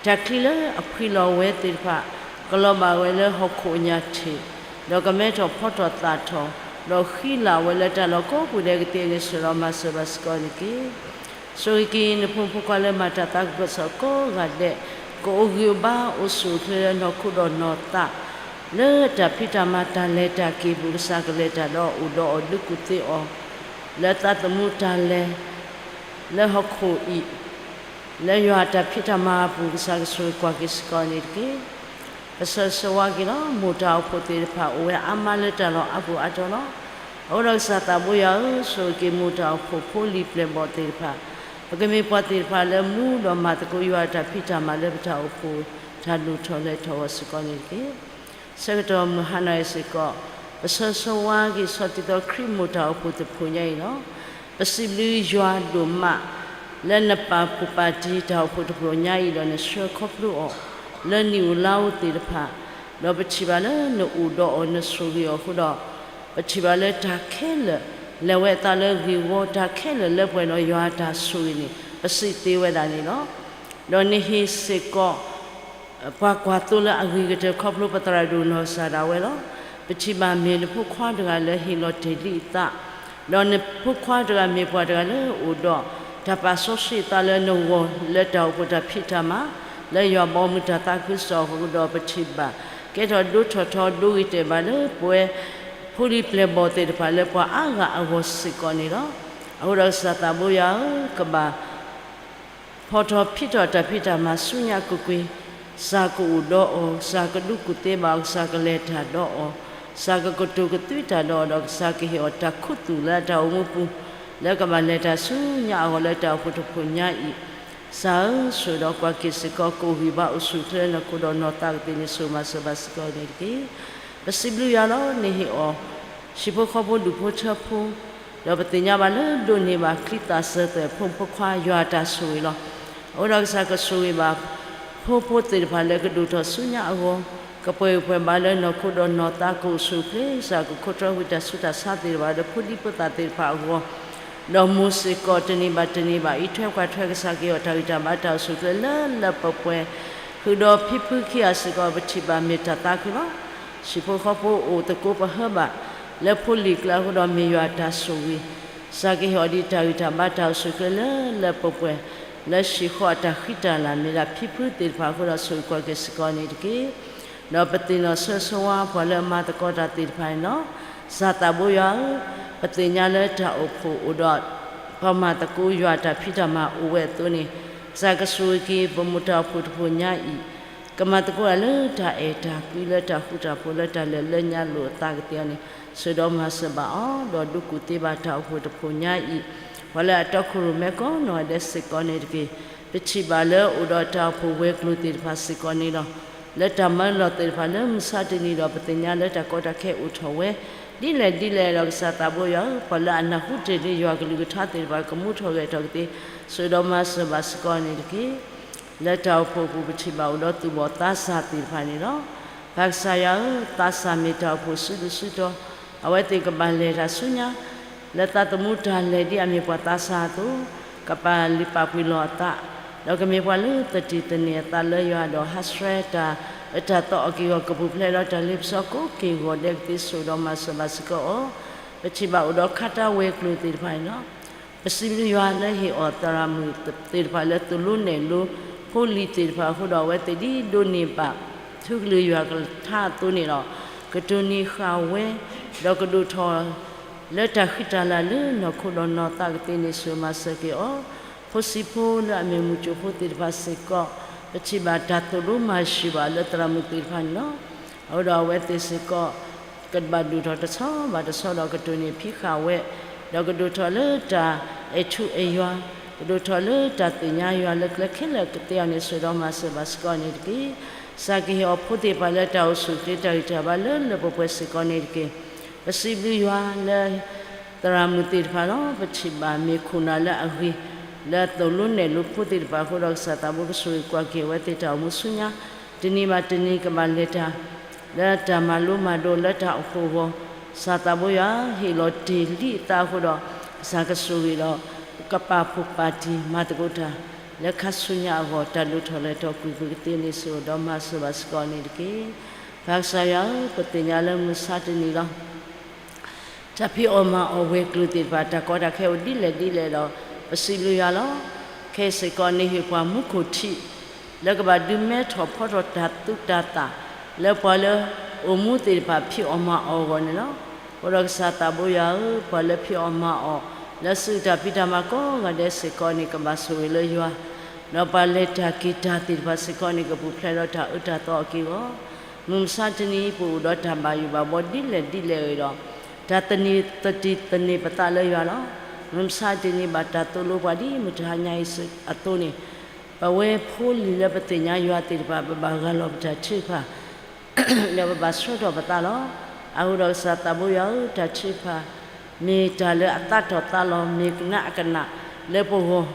တၢ်ချံလၢအဖှံလီၤဝဲသ့ၣ်တဖၣ်, ကလီၤဘၣ်ဝဲလၢဟီၣ်ခိၣ်အညၣ်ထံး, ဒီးကမဲထီၣ်ဖီထီၣ်သၣ်ထီၣ်, ဒီးဃံလၤဝဲလၢတၢ်လီၢ်ကိးပူၤဒဲးကသ့အဂ့ၢ် ဆိၣ်ဒီးမၤစၢၤဘၣ်စ့ၢ်ကီးန့ၣ်တက့ၢ်. ဆိၣ်ဂ့ၤက့ၤ နဖိမုၣ်ဖိခွါလၢမၤတၢ်သးခုကစီၣ်ကိးဂၤဒဲး, ကအိၣ်ဂံၢ်အိၣ်ဘါအိၣ်ဆူၣ်အိၣ်ချ့လၢနီၢ်ခိဒီးနီၢ်သး, လၢတၢ်ဖံးတၢ်မၤတၢ်လဲၤတၢ်က့ၤအပူၤ ကစၢ်ကလဲၤတၢ်ဒီးအိၣ်ဒီးအီၤဒုးကူၣ်သ့အီၤ, လၢသးသမူတၢ်လဲၤ, လၢဟီၣ်ခိၣ်အံၤ, လၢယွၤအတၢ်ဖံးတၢ်မၤအပူၤ ကစၢ်ကဆိၣ်ဂ့ၤကွၢ်က့ၤစ့ၢ်ကီးန့ၣ်တက့ၢ်. ပဆၢဂ့ၤဆၢဝါက့ၤလီၤ. မိၢ်တၢ်အိၣ်ဖှိၣ်သ့ၣ်တဖၣ် အိၣ်ဝဲအါမးလၢတၢ်လီၢ်အါပူၤအါတီၤလီၤ. အဃိဒီးကစၢ်သးဘိယွၤဧၢ, ဆိၣ်ဂ့ၤက့ၤမိၢ်တၢ်အိၣ်ဖှိၣ်ဖိလံၤပျဲၢ်ဘီၣ်သ့ၣ်တဖၣ်, ပကမ့ၢ်ပှၤသ့ၣ်တဖၣ်လၢမူဒီးမၤသကိးယွၤအတၢ်ဖံးတၢ်မၤလၢပတၢ်အိၣ်ဖှိၣ် တၢ်ဒိၣ်ထီၣ်လဲၤထီၣ်အဂီၢ်စ့ၢ်ကီးန့ၣ်တက့ၢ်. ဆၢကတီၢ်မုၢ်ဟါနၤအံၤစ့ၢ်ကီး, ပဆၢဂ့ၤဆၢဝါက့ၤဆီၣ်တံၢ်သီခရံာ်မိၢ်တၢ်အိၣ်ဖှိၣ်တဖျိညါအံၤလီၤ. ပစံးဘျုးယွၤဒိၣ်မး လၢနပာ်ဖှိၣ်ပာ်တံၢ်တၢ်အိၣ်ဖှိၣ်တဖျိညါအံၤဒီး နဆှၢခီဖျိအီၤ လၢနံၣ်ဧိၤလါဧိၤသ့ၣ်တဖၣ်, ဒီးပထံၣ်ဘၣ်လၢနအိၣ်ဒီးအီၤ နဆိၣ်ဂ့ၤအီၤအဃိဒီး, ပထံၣ်ဘၣ်လၢတၢ်ခဲလၢာ် လဲၤဝဲအသးလၢဂ့ၢ်ဝီ, တၢ်ခဲလၢာ်လၢပှဲၤဒီးယွၤအတၢ်ဆိၣ်ဂ့ၤန့ၣ် ပစံးသ့ဝဲဒၣ်န့ၣ်လီၤ. ဒီးနဟ့ၣ်စ့ၢ်ကီး ပှၤကွၢ်သိလၢအဂ့ၤကတၢၢ်ခီဖျိပသရၣ်ဒိၣ်နီၢ်ကစၢ်ဒၣ်ဝဲလီၤ. ပထံၣ်ဘၣ်မ့ၢ်နဖိခွါတဂၤလၢဟ့ၣ်လီၤတ့ၢ်လံအသး, ဒီးနဖိခွါတဂၤမ့ၢ်ပှၤတဂၤလၢအိၣ်ဒီး တၢ်ပာ်စီဆှံအသးလၢနဂီၢ်လၢတၢ်အိၣ်ဖှိၣ်တၢ်ဖံးတၢ်မၤ လၢယွၤဘီမုၢ်တၢ်သးခုကစီၣ်အဃိဒီး ပထံၣ်ဘၣ် ကဲထီၣ်ဒိထီၣ်ထီဒိဂ့ၤတဲာ်ဘၣ်လၢပဝဲ ဖိလံၤပျဲၢ်ဘီၣ်သ့ၣ်တဖၣ်လၢပှၤအါဂၤအဂီၢ်စ့ၢ်ကီးန့ၣ်လီၤ. အဃိဒီးကစၢ်သးဘိယွၤဧၢ, ကဘၣ် ဖီၣ်ထီၣ်ဖံးထီၣ်တၢ်ဖံးတၢ်မၤဆူညါအပူၤကွံာ်, ကစၢ်ကအိၣ်ဒီးအီၤ, ကစၢ်ကဒုးကူၣ်သ့ဘၣ်အီၤ, ကစၢ်ကလဲၤတၢ်ဒီးအီၤ, ကစၢ်ကကတိၤကသွံတၢ်ဒီးအီၤ, ဒီးကစၢ်ကဟ့ၣ်အီၤတၢ်ခူသူၣ်လၢအတၢ်အိၣ်မူပူၤ, လၢကဘၣ်လဲၤတၢ်ဆူညါအဂီၢ်လၢတၢ်အိၣ်ဖှိၣ်တဖျိညါအံၤ, ကစၢ်ဧၢ, ဆိၣ်ဒီးကွၢ်က့ၤစ့ၢ်ကီး ကအိၣ်ဂံၢ်ဘါအိၣ်ဆူၣ်အိၣ်ချ့လၢနီၢ်ခိဒီးနီၢ်သးကသ့န့ၣ် ဆိၣ်မၤစၢၤဘၣ်စ့ၢ်ကီးန့ၣ်တက့ၢ်. ပစံးဘျုးယွၤလီၤ. နဟ့ၣ်အီၤ ဟံၣ်ဖိဃီဖိဒူၣ်ဖိထၢဖိ, ဒီးပသ့ၣ်ညါဘၣ်လၢဒိးန့ၢ်ဘၣ်ချံသၣ်စၢၤသွဲၣ် ဖိမုၣ်ဖိခွါယွၤအတၢ်ဆိၣ်ဂ့ၤလီၤ. အဃိဒီးကစၢ်ကဆိၣ်ဂ့ၤဘၣ် ဖိဖိသ့ၣ်တဖၣ်လၢကဒိၣ်ထီၣ်ဆူညါအဂီၢ်, ကပှဲၤဂံၢ်ပှဲၤဘါလၢနီၢ်ခိဒီးနီၢ်သးကအိၣ်ဆူၣ်အိၣ်ချ့, ကစၢ်ကခိးတြီဝံၤတၢ်ဆူးတၢ်ဆါသ့ၣ်တဖၣ်ဒီးဖိဒံဖိသၣ်သ့ၣ်တဖၣ်အဂီၢ်, ဒီးမိၢ်စ့ၢ်ကီးတနံၤဘၣ်တနံၤဘၣ် အံးထွဲကွၢ်ထွဲကစၢ်ကဟ့ၣ်အီၤတၢ်ဂံၢ်တၢ်ဘါတၢ်အိၣ်ဆူၣ်အိၣ်ချ့လၢလၢပှဲၤပှဲၤ ဃုာ်ဒီးဖံဖုခံဂၤစ့ၢ်ကီး ပထံၣ်ဘၣ်မ့ၢ်တၢ်သးခုလီၤ. ဟံၣ်ဖိဃီဖိအိၣ်သကိးပဟၢဘၣ် လၢဖိလံၤကျါအဃိဒီး မ့ၢ်ယွၤအတၢ်ဆိၣ်ဂ့ၤ, ကစၢ်ကဟ့ၣ်အီၤဒံးတၢ်ဂံၢ်တၢ်ဘါ တၢ်အိၣ်ဆူၣ်အိၣ်ချ့လၢလၢပှဲၤပှဲၤ လၢဟံၣ်ဃီအတၢ်ဃံတၢ်လၤ မ့ၢ်ဒၣ်ဖံဖုသ့ၣ်တဖၣ်အဃိဒီး ဆိၣ်ဂ့ၤကွၢ်က့ၤစ့ၢ်ကီးန့ၣ်တက့ၢ်. ဒီးပသ့ၣ်နီၣ်ဆၢဂ့ၤဆၢဝါ ပှၤလၢအမၤသကိးတၢ်သ့ၣ်တဖၣ်န့ၣ်လီၤ. ကစၢ်သးဘိယွၤဧၢ, ပသ့ၣ်ညါလၢတၢ်အိၣ်ဖှိၣ်အိၣ်ဒီး ပှၤမၤသကိးယွၤအတၢ်ဖံးတၢ်မၤအိၣ်ဝဲအသိးန့ၣ်, ကစၢ်ကဆိၣ်ဂ့ၤက့ၤပမိၢ်တၢ်အိၣ်ဖှိၣ်တဖှိၣ်ညါအံၤ ကမၤသကိးတၢ်လၢတၢ်အဲၣ်တၢ်ကွံ လၢတၢ်ဃူတၢ်ဖိး လၢတၢ်လၢာ်လၢညါလိာ်အသးကသ့အီၤန့ၣ် ဆိၣ်ဒီးမၤစၢၤဘၣ်အီၤ, ဒီးဒုးကူၣ်သ့ဘၣ်တၢ်အိၣ်ဖှိၣ်တဖှိၣ်ညါအံၤ, ပှၤလၢအတီခိၣ်ရိၣ်မဲကိးနီၢ်ဂၤဒဲးစ့ၢ်ကီးန့ၣ်တက့ၢ်. ပထံၣ်ဘၣ်လၢအိၣ်ဒီးတၢ်အိၣ်ဖှိၣ်ဝဲၤကျိၤသ့ၣ်တဖၣ်စ့ၢ်ကီးန့ၣ်လီၤ. လၢတၢ်မၢလီၤသ့ၣ်တဖၣ်လၢမုၢ်ဆါတနံၤဒီး ပသ့ၣ်ညါလၢတၢ်ကီတၢ်ခဲအိၣ်ထီၣ်ဝဲ ဒ်လဲၣ်ဒ်လဲၣ်ဒီး ကစၢ်သးဘိယွၤဧၢ, ပှၤလၢအနၢ်ဟူတ့ၢ်လံယွၤကလုၢ်ကထါသ့ၣ်တဖၣ် ကမူထီၣ်ဂဲၤထီၣ်ကသ့ ဆိၣ်ဒီးမၤစၢၤဘၣ်စ့ၢ်ကီးန့ၣ်တက့ၢ်. လၢတၢ်အိၣ်ဖှိၣ်အပူၤ ပထံၣ်ဘၣ်အိၣ်ဒီးသူၣ်ဘီၣ်သးစၢ်သ့ၣ်တဖၣ်န့ၣ်လီၤ. ပၢ်ကစၢ်ယွၤဧၢ, သးစၢ်မ့ၢ်တၢ်အိၣ်ဖှိၣ်စုဒုၣ်စုတီၤ, အဝဲသ့ၣ်ကဘၣ်လဲၤတၢ်ဆူညါ လၢသးသမူတၢ်လဲၤဒ်အမ့ၢ်ပှၤသးစၢ်အသိး, ကပာ်လုၢ်ပာ်ပှ့ၤလီၤအသး, ဒီးကမ့ၢ်ပှၤလၢသတ့ၢ်သန့ၤအသးလၢယွၤဒီး ဟးဆှဲးတၢ်အၢတၢ်သီအီၤက့ၤအဂီၢ် ကပူၤဖျဲးဒီးတၢ်လ့ပစီကိးက့ၢ်ဂီၤဒဲးကသ့ ဆိၣ်ဒီးမၤစၢၤဘၣ်စ့ၢ်ကီးအီၤ, ပထံၣ်ဘၣ်အိၣ်ဒီးခါတၢ်ဝဲၤကျိၤသ့ၣ်တဖၣ်န့ၣ်လီၤ. ပစံးဘျုးယွၤလၢဟ့ၣ်အီၤသရၣ်မုၣ်သ့ၣ်တဖၣ်လၢသိၣ်လိနဲၣ်လိ ဖိလံၤသ့ၣ်တဖၣ်အဃိဒီး အဝဲသ့ၣ်ဒ်ဒိးန့ၢ်ဘၣ် ထူကလုၢ်ယွၤကလုၢ်ကထါအသိးန့ၣ်လီၤ. ကတိၢ်နီၣ်ဃာ်ဝဲ ဒီးကဒိၣ်ထီၣ် လၢတၢ်ဃံတၢ်လၤလၢနီၢ်ခိဒီးနီၢ်သးကသ့န့ၣ် ဆိၣ်ဂ့ၤမၤစၢၤက့ၤအီၤ, ဖိဆံးဖိလၢအမ့ၢ်မုၢ်ကၠိဖိသ့ၣ်တဖၣ်စ့ၢ်ကီး ပထံၣ်ဘၣ်တၢ်သိၣ်လိမၤၡံးဘၣ်လၢသရၣ်မုၣ်သ့ၣ်တဖၣ်န့ၣ်လီၤ. အဃိဒီးအဝဲသ့ၣ်စ့ၢ်ကီး ကဘၣ်ဒိၣ်ထီၣ်တဆီဘၣ်တဆီဒီး ကတိၢ်နီၣ်ဖံးဃာ်ဝဲ, ဒီးကဒိၣ်ထီၣ်လၢတၢ်အဲၣ်ထူအဲၣ်ယွၤ, ကဒိၣ်ထီၣ်လၢတၢ်သ့ၣ်ညါယွၤလၢကျဲခဲလၢာ်ကသ့အီၤန့ၣ် ဆိၣ်ဒီးမၤစၢၤဘၣ်စ့ၢ်ကီးန့ၣ်တက့ၢ်. ကစၢ်ကဟ့ၣ်အီၤဖိသ့ၣ်တဖၣ်လၢတၢ်အိၣ်ဆူၣ်အိၣ်ချ့ တၢ်ဂံၢ်တၢ်ဘါလၢလၢပှဲၤပှဲၤစ့ၢ်ကီးန့ၣ်တက့ၢ်. ပစံးဘျုးယွၤလၢ သရၣ်မုၣ်သ့ၣ်တဖၣ်လီၤ. ပထံၣ်ဘၣ်မ့ၢ်ခိၣ်နၢ်လၢအဂ့ၤ လၢသိၣ်လိနဲၣ်လိဖိသ့ၣ်တဖၣ်အဃိဒီး ကစၢ်သးဘိကဆိၣ်ဂ့ၤကွၢ်က့ၤအဝဲသ့ၣ်တၢ်အိၣ်မူဆူညါ, တနံၤဘၣ်တနံၤကဘၣ်လဲၤတၢ် လၢတၢ်မၤလိမၤဒိးလၢတၢ်အိၣ်ဖှိၣ်အဂီၢ်, ကစၢ်သးဘိယွၤဟ့ၣ်လီၤတ့ၢ်လံအသးအဃိဒီး ကစၢ်ကဆိၣ်ဂ့ၤဒီး ကပာ်ဖှိၣ်ပာ်တံၢ်မၤသကိးတၢ် လၢခါဆူညါအဂီၢ် တၢ်ဒိၣ်ထီၣ်လဲၤထီၣ်ကွံာ်ကွံာ်ကသ့န့ၣ် ဆိၣ်ဒီးမၤစၢၤဘၣ်စ့ၢ်ကီးန့ၣ်တက့ၢ်. ပၢ်ကစၢ်ယွၤဧၢ, ပသ့ၣ်ညါလၢမုၢ်ဆါတနံၤလီၤ တၢ်ဖံးအီၣ်မၤအီၣ်ဝဲၤကျိၤသ့ၣ်တဖၣ် တၢ်ကီတၢ်ခဲအိၣ်ဒ်လဲၣ်ဒ်လဲၣ်ဒီး ပစံးဘျုးယွၤလီၤ. ခဲအံၤစ့ၢ်ကီးန့ၣ် ဟ့ၣ်ပှၤမူခိၣ်ထံး လၢကဘၣ်ဒုးမဲထီၣ်ဖီထီၣ်တၢ်သူၣ်တၢ်သး လၢပှၤလၢအိၣ်မူသ့ၣ်တဖၣ်ဖံးအီၣ်မၤအီၣ်အဂီၢ်န့ၣ်လီၤ. အဃိဒီးကစၢ်သးဘိယွၤဧၢ, ပှၤလၢဖံးအီၣ်မၤအီၣ် လၢစုတၢ်ဖံးတၢ်မၤကိးဂၤဒဲးစ့ၢ်ကီးန့ၣ် ကဘၣ်ဆိၣ်ဂ့ၤလၢယွၤ, ဒီးပှၤလဲၤတၢ်က့ၤတၢ်သ့ၣ်တဖၣ်စ့ၢ်ကီးန့ၣ် ကပူၤဖျဲးဒီးတၢ်အၢတၢ်သီအက့ၢ်အဂီၢ်, မုၢ်မဆါတနံၤ ပအိၣ်ဒီးတၢ်ဘၣ်ယိၣ်ဘၣ်ဘှီဒ်လဲၣ်ဒ်လဲၣ်အံၤဒီး တၢ်သန့ၤသတ့ၢ်သန့ၤပသးလၢယွၤလီၤ. မုၢ်မဆါတနံၤ ဘၣ်တၢ်သိၣ်လိပှၤဒ်မုၢ်တဟါညါအံၤအသိးန့ၣ်, ပဝဲဖိလံၤလၢပသ့ၣ်ညါယွၤသ့ၣ်တဖၣ် ပဘၣ်ဂၢ်လီၤပတၢ်ထုကဖၣ် ဒီးပဘၣ်ဆှၢထီၣ်ပသးလီၤ. အဃိဒီးကစၢ်သးဘိယွၤဧၢ, တၢ်ထုကဖၣ် မ့ၢ်တၢ်လၢအသးတီၢ်သးလီၤ, မ့ၢ်ကနးအကနၣ်လၢပဂီၢ်,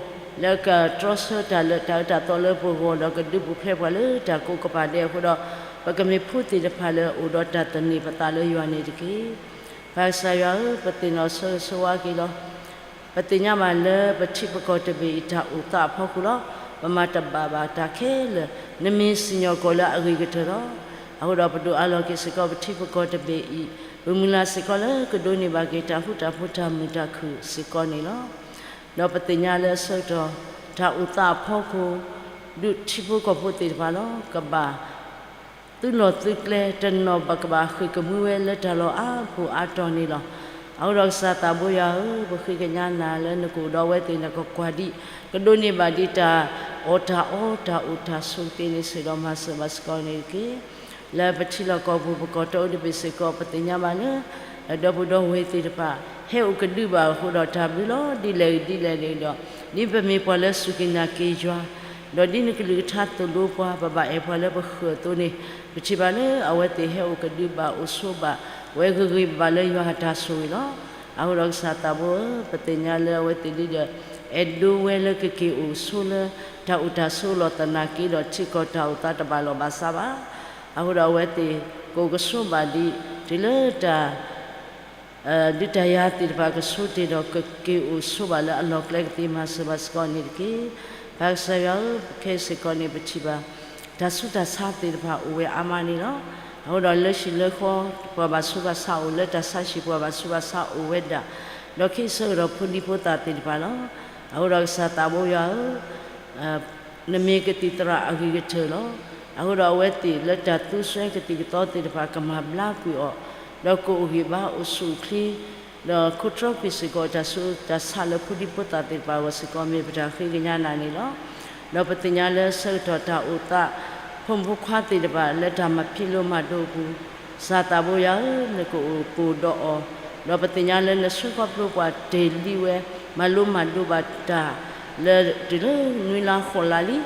လၢကတြီဆၢတၢ်လၢတၢ်အၢတၢ်သီလၢပဂီၢ်, ဒီးကဒုးပူၤဖျဲးပှၤလၢတၢ်ကိးကပၤဒဲးအဃိဒီး, ပကမ့ၢ်ဖိသ့ၣ်တဖၣ်လၢအိၣ်ဒီးတၢ်သန့ၤပသးလၢယွၤန့ၣ်တက့ၢ်. ပၢ်ကစၢ်ယွၤဧၢ, ပသ့ၣ်နီၣ်ဆၢဂ့ၤဆၢဝါက့ၤလီၤ. ပသ့ၣ်ညါဘၣ်လၢပထံပကီၢ်တဘ့ၣ်အံၤ တၢ်အိၣ်သးအဖီခိၣ်လီၤ. ပမၤတဘၣ်ဘၣ်တၢ်ခဲလၢာ်, နမ့ၢ်စံၣ်ညီၣ်ကွီၢ်လၢအဂ့ၤကတၢၢ်လီၤ. အဃိဒီးပဒိးအးလီၤက့ၤစ့ၢ်ကီး ပထံပကီၢ်တဘ့ၣ်အံၤ, ပမုၢ်လၢ်စ့ၢ်ကီးလၢကဒိးန့ၢ်ဘၣ်က့ၤတၢ်ဃူတၢ်ဖိးတၢ်မုာ်တၢ်ခုၣ်စ့ၢ်ကီးန့ၣ်လီၤ. ဒီးပသ့ၣ်ညါလၢအဆၢကတီၢ် တၢ်အိၣ်သးအဖီခိၣ် ဒုးထံဖိကီၢ်ဖိသ့ၣ်တဖၣ်လီၤ. ကဘၣ် သုးလီၢ်သုးကျဲတနီၤဘၣ်ကဘၣ်ဃ့ၢ်ကမှံဝဲလၢတၢ်လီၢ်အါပူၤအါတီၢ်န့ၣ်လီၤ. အဃိဒီးကစၢ်သးဘိယွၤဧၢ, ပဃ့ကညးနၤလၢနကအိၣ်ဒီးအဝဲသ့ၣ် နကကွၢ်ဒံး ကဒိးန့ၢ်ဘၣ်ဒံးတၢ်အီၣ်တၢ်အီတၢ်အိၣ်တၢ်ဆိးကသ့န့ၣ် ဆိၣ်ဒီးမၤစၢၤဘၣ်စ့ၢ်ကီးန့ၣ်တက့ၢ်. လၢပထံလီၢ်ကီၢ်ပူၤ ပကီၢ်တၢ်အိၣ်တဘ့ၣ်စ့ၢ်ကီး ပသ့ၣ်ညါဘၣ်လၢ ဒီပုၢ်ဒီဝဲၢ်သ့ၣ်တဖၣ် ဟဲအိၣ်ကဒုဘၣ်အဃိဒီး တၢ်ဘျုးလီၤ. ဒ်လဲၣ်ဂ့ၤဒ်လဲၣ်ဂ့ၤဒီး ဒ်ပမ့ၢ်ပှၤလၢစူၢ်က့ၤနာ်က့ၤယွၤ ဒီးဒ်နကလုၢ်ကထါသိၣ်လိပှၤ ပဘၣ်အဲၣ်ပှၤလၢပဃၢၤအသိးန့ၣ်, ပထံၣ်ဘၣ်လၢအဝဲသ့ၣ်ဟဲအိၣ်ကဒုဘၣ်အိၣ်ဆိးဘၣ်ဝဲဂ့ၤဂ့ၤဘၣ်ဘၣ်လၢယွၤအတၢ်ဆိၣ်ဂ့ၤလီၤ. အဃိဒီးကစၢ်သးဘိဧၢ, ပသ့ၣ်ညါလၢအဝဲသ့ၣ်ဒ်ဒီး အဲၣ်ဒိးဝဲလၢကက့ၤအိၣ်ဆိးလၢ တၢ်အိၣ်တၢ်ဆိးလီၢ်သနာ်က့ဒီး ထံကီၢ်တၢ်အိၣ်သးတဘၣ်လီၢ်ဘၣ်စးဘၣ်. အဃိဒီးအဝဲသ့ၣ် ကအိၣ်ကဆိးဘၣ်ဒံး တုၤလၢတၢ် ဒုးတၢ်ယၤသ့ၣ်တဖၣ်ကဆိတ့ၢ်ဒီး ကက့ၤအိၣ်ဆိးဘၣ်လၢအလီၢ်ကျဲကသ့ မၤစၢၤဘၣ်စ့ၢ်ကီးန့ၣ်တက့ၢ်. ပၢ်ကစၢ်ယွၤဧၢ, ခဲအံၤစ့ၢ်ကီးန့ၣ် ပထံၣ်ဘၣ် တၢ်ဆူးတၢ်ဆါသ့ၣ်တဖၣ်အိၣ်ဝဲအါမးန့ၣ်လီၤ. အဃိဒီးလၢဟံၣ်လၢဃီ ပှၤဘၣ်ဆူးဘၣ်ဆါအိၣ်, လၢတၢ်ဆါဟံၣ်ပှၤဘၣ်ဆူးဘၣ်ဆါအိၣ်ဝဲဒၣ်, ဒီးခ့ဆၢကတီၢ်ဖိဒံဖိသၣ်သ့ၣ်တဖၣ်လီၤ. အဃိဒီးကစၢ်သးဘိယွၤဧၢ, နမ့ၢ်ကသံၣ်သရၣ်အဂ့ၤကတၢၢ်လီၤ. အဃိဒီးအဝဲသ့ၣ်လၢတၢ်သူစွဲကသံၣ်ကသီသ့ၣ်တဖၣ် ကမၤဘျါကွံာ်အီၤ, ဒီးကအိၣ်ဂံၢ်ဘါအိၣ်ဆူၣ်အိၣ်ချ့, ဒီးခိးတြီကွံာ်စ့ၢ်ကီးတၢ်ဆူးတၢ်ဆါလၢဖိဒံဖိသၣ်သ့ၣ်တဖၣ်အဂီၢ်စ့ၢ်ကီး မ့ၢ်ပတၢ်ဃ့ကညးနၤန့ၣ်လီၤ. ဒီးပသ့ၣ်ညါလၢဆၢကတီၢ်တၢ်အိၣ်သး ဖိမုၣ်ဖိခွါသ့ၣ်တဖၣ်လၢတၢ်မၤဖံးလိမၤဒိးအပူၤ, ကစၢ်သးဘိယွၤဧၢ, နကအိၣ်ပူၤဒီးအီၤ, ဒီးပသ့ၣ်ညါလၢနဆှၢခီဖျိပှၤတ့ၢ်လံဝဲ မၤလိမၤဒိးဘၣ်တၢ် လၢတုၤလၢနွံလါဃိးလါလံ.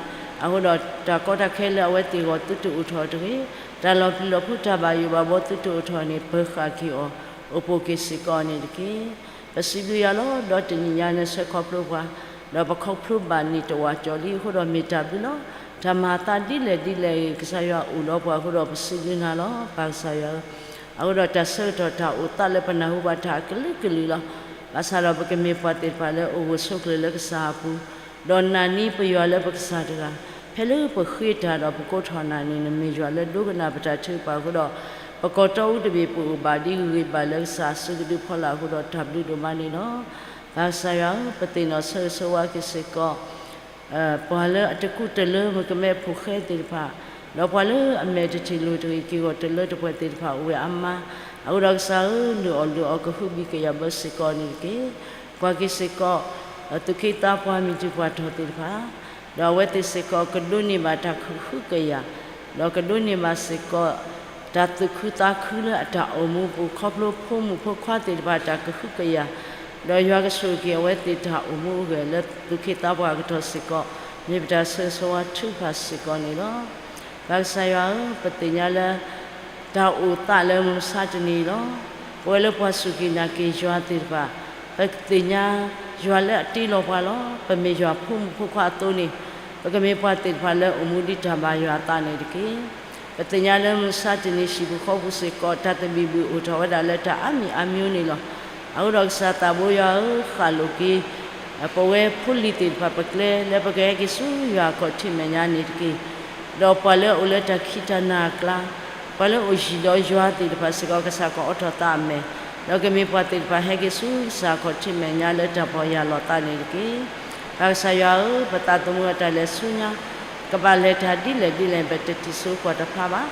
အဃိဒီးတၢ်ကီတၢ်ခဲလၢအဝဲသ့ၣ်အဂီၢ်သုတအိၣ်ထီၣ်တဂ့ၤ, တၢ်လီၤပျံၤလီၤဖုးတၢ်ဘၣ်ယိၣ်ဘၣ်ဘှီသုတအိၣ်ထီၣ်န့ၣ် ပၢၤဃာ်က့ၤအီၤ အိၣ်ပိာ်က့ၤစ့ၢ်ကီးန့ၣ်တက့ၢ်. ပစံးဘျုးယွၤလီၤ. ဒီးတနံၤညါနဆှၢခီဖျိပှၤ, ဒီးပခီဖျိဘၣ်န့ၣ်တဝာ်ကၠီလံအဃိဒီးမ့ၢ်တၢ်ဘျုးလီၤ. တၢ်မၤအသးဒ်လဲၣ်ဒ်လဲၣ်ဂ့ၤ ကစၢ်ယွၤအိၣ်ဒီးပှၤအဃိဒီးပစံးဘျုးနၤလီၤ ပၢ်ကစၢ်ယွၤဧၢ. အဃိဒီးတၢ်ဆၢကတီၢ်တၢ်အိၣ်သးလၢပနၢ်ဟူဘၣ်တၢ်အကလုာ်ကလုာ်လီၤ. ဘၣ်ဆၣ်ဒီးပကမ့ၢ်ပှၤသ့ၣ်တဖၣ်လၢအိၣ်ဂၢၢ်ဆိးကျၢၤလၢကစၢ်အပူၤ, ဒီးနာ်န့ၢ်ပယွၤလၢပကစၢ်တဂၤ, ဖဲလၢပဃ့တၢ်ဒီးပကိးထီၣ်နၤန့ၣ် နမ့ၢ်ယွၤလၢဒိကနၣ်ပတၢ်ထုကဖၣ်အဃိဒီး, ပကီၢ်တီအူတဘ့ၣ်ပအိၣ်ဘၣ်ဒ်ဂ့ၤဘၣ်လၢကစၢ်အစုကဒုဖီလာ်အဃိဒီးတၢ်ဘျုးဒိၣ်မးန့ၣ်လီၤ. ပၢ်ကစၢ်ယွၤဧၢ, ပသ့ၣ်နီၣ်ဆၢဂ့ၤဆၢဝါက့ၤစ့ၢ်ကီး ပှၤလၢအတကူၣ်တလၢမုၢ်ကမဲဖိဃဲသ့ၣ်တဖၣ်, ဒီးပှၤလၢအမဲာ်တထံၣ်လိၤတဂ့ၤက့ၤဂီၤတလၢတပှဲၤသ့ၣ်တဖၣ်အိၣ်ဝဲအါမး, အဃိဒီးကစၢ်ဧၢ, လုၢ်အီၣ်လုၢ်အီကဟုဘံၣ်ကယာ်ဘၢစ့ၢ်ကီးန့ၣ်တက့ၢ်. ပှၤက့ၤစ့ၢ်ကီး သူၣ်က့သးပှၢ်မုၢ်တံၢ်ပှၢ်ထီၣ်သ့ၣ်တဖၣ်, ဒီးအဝဲသ့ၣ်စ့ၢ်ကီးကဒိးန့ၢ်ဘၣ်တၢ်ကဟုကယာ်, ဒီးကဒိးန့ၢ်ဘၣ်စ့ၢ်ကီး တၢ်သူၣ်ခုသးခုလၢအတၢ်အိၣ်မူအပူၤ ခီဖျိဖိမုၣ်ဖိခွါသ့ၣ်တဖၣ်တၢ်ကဟုကယာ်, ဒီးယွၤကဆိၣ်ဂ့ၤက့ၤအဝဲသ့ၣ်တၢ်အိၣ်မူအဂီၢ်လၢသူၣ်က့သးပှၢ်အကတီၢ်စ့ၢ်ကီး, မ့ၢ်ပတၢ်ဆၢဂ့ၤဆၢဝါထုကဖၣ်စ့ၢ်ကီးန့ၣ်လီၤ. ပၢ်ကစၢ်ယွၤဧၢ, ပသ့ၣ်ညါလၢ တၢ်အိၣ်သးလၢမုၢ်မဆါတနံၤအံၤလီၤ. ပဝဲလၢပှၤစူၢ်က့ၤနာ်က့ၤယွၤသ့ၣ်တဖၣ်, ပသ့ၣ်ညါယွၤလၢအတ့လီၤပှၤလီၤ. ပမ့ၢ်ယွၤဖိမုၣ်ဖိခွါအသိးန့ၣ်, ပကမ့ၢ်ပှၤသ့ၣ်တဖၣ်လၢအိၣ်မူဒ်တၢ်ဘၣ်ယွၤအသးန့ၣ်တက့ၢ်. ပသ့ၣ်ညါလၢမုၢ်မဆါတနံၤဟံၣ်ပူၤဃီပူၤစ့ၢ်ကီး တၢ်သဘံၣ်ဘုၣ်အိၣ်ထီၣ်ဝဲဒၣ်လၢတၢ်အါမံၤအါမံၤန့ၣ်လီၤ. အဃိဒီးကစၢ်သးဘိယွၤဧၢ, ဃၣ်လိာ်က့ၤ ပဝဲဖိလံၤသ့ၣ်တဖၣ်ပကျဲ လၢပကဟဲက့ၤဆူယွၤအခီၣ်ထံးမဲာ်ညါန့ၣ်တက့ၢ်. ဒီးပှၤလၢအအိၣ်လၢတၢ်ခံးတၢ်နၤအကျါ, ပှၤလၢအအိၣ်ယံၤဒီးယွၤသ့ၣ်တဖၣ်စ့ၢ်ကီး ကစၢ်ကအိးထီၣ်သးအမဲာ်, ဒီးကမ့ၢ်ပှၤသ့ၣ်တဖၣ်ဟဲက့ၤဆူကစၢ်အခီၣ်ထံးမဲာ်ညါလၢတၢ်ပီၢ်ယၢ်လီၤသးန့ၣ်တက့ၢ်. ပၢ်ကစၢ်ယွၤဧၢ, ပသးသမူအတၢ်လဲၤဆူညါ ကဘၣ်လဲၤတၢ်ဒ်လဲၣ်ဒ်လဲၣ် ပတထံၣ်ဆိကွၢ်တဖျါဘၣ်.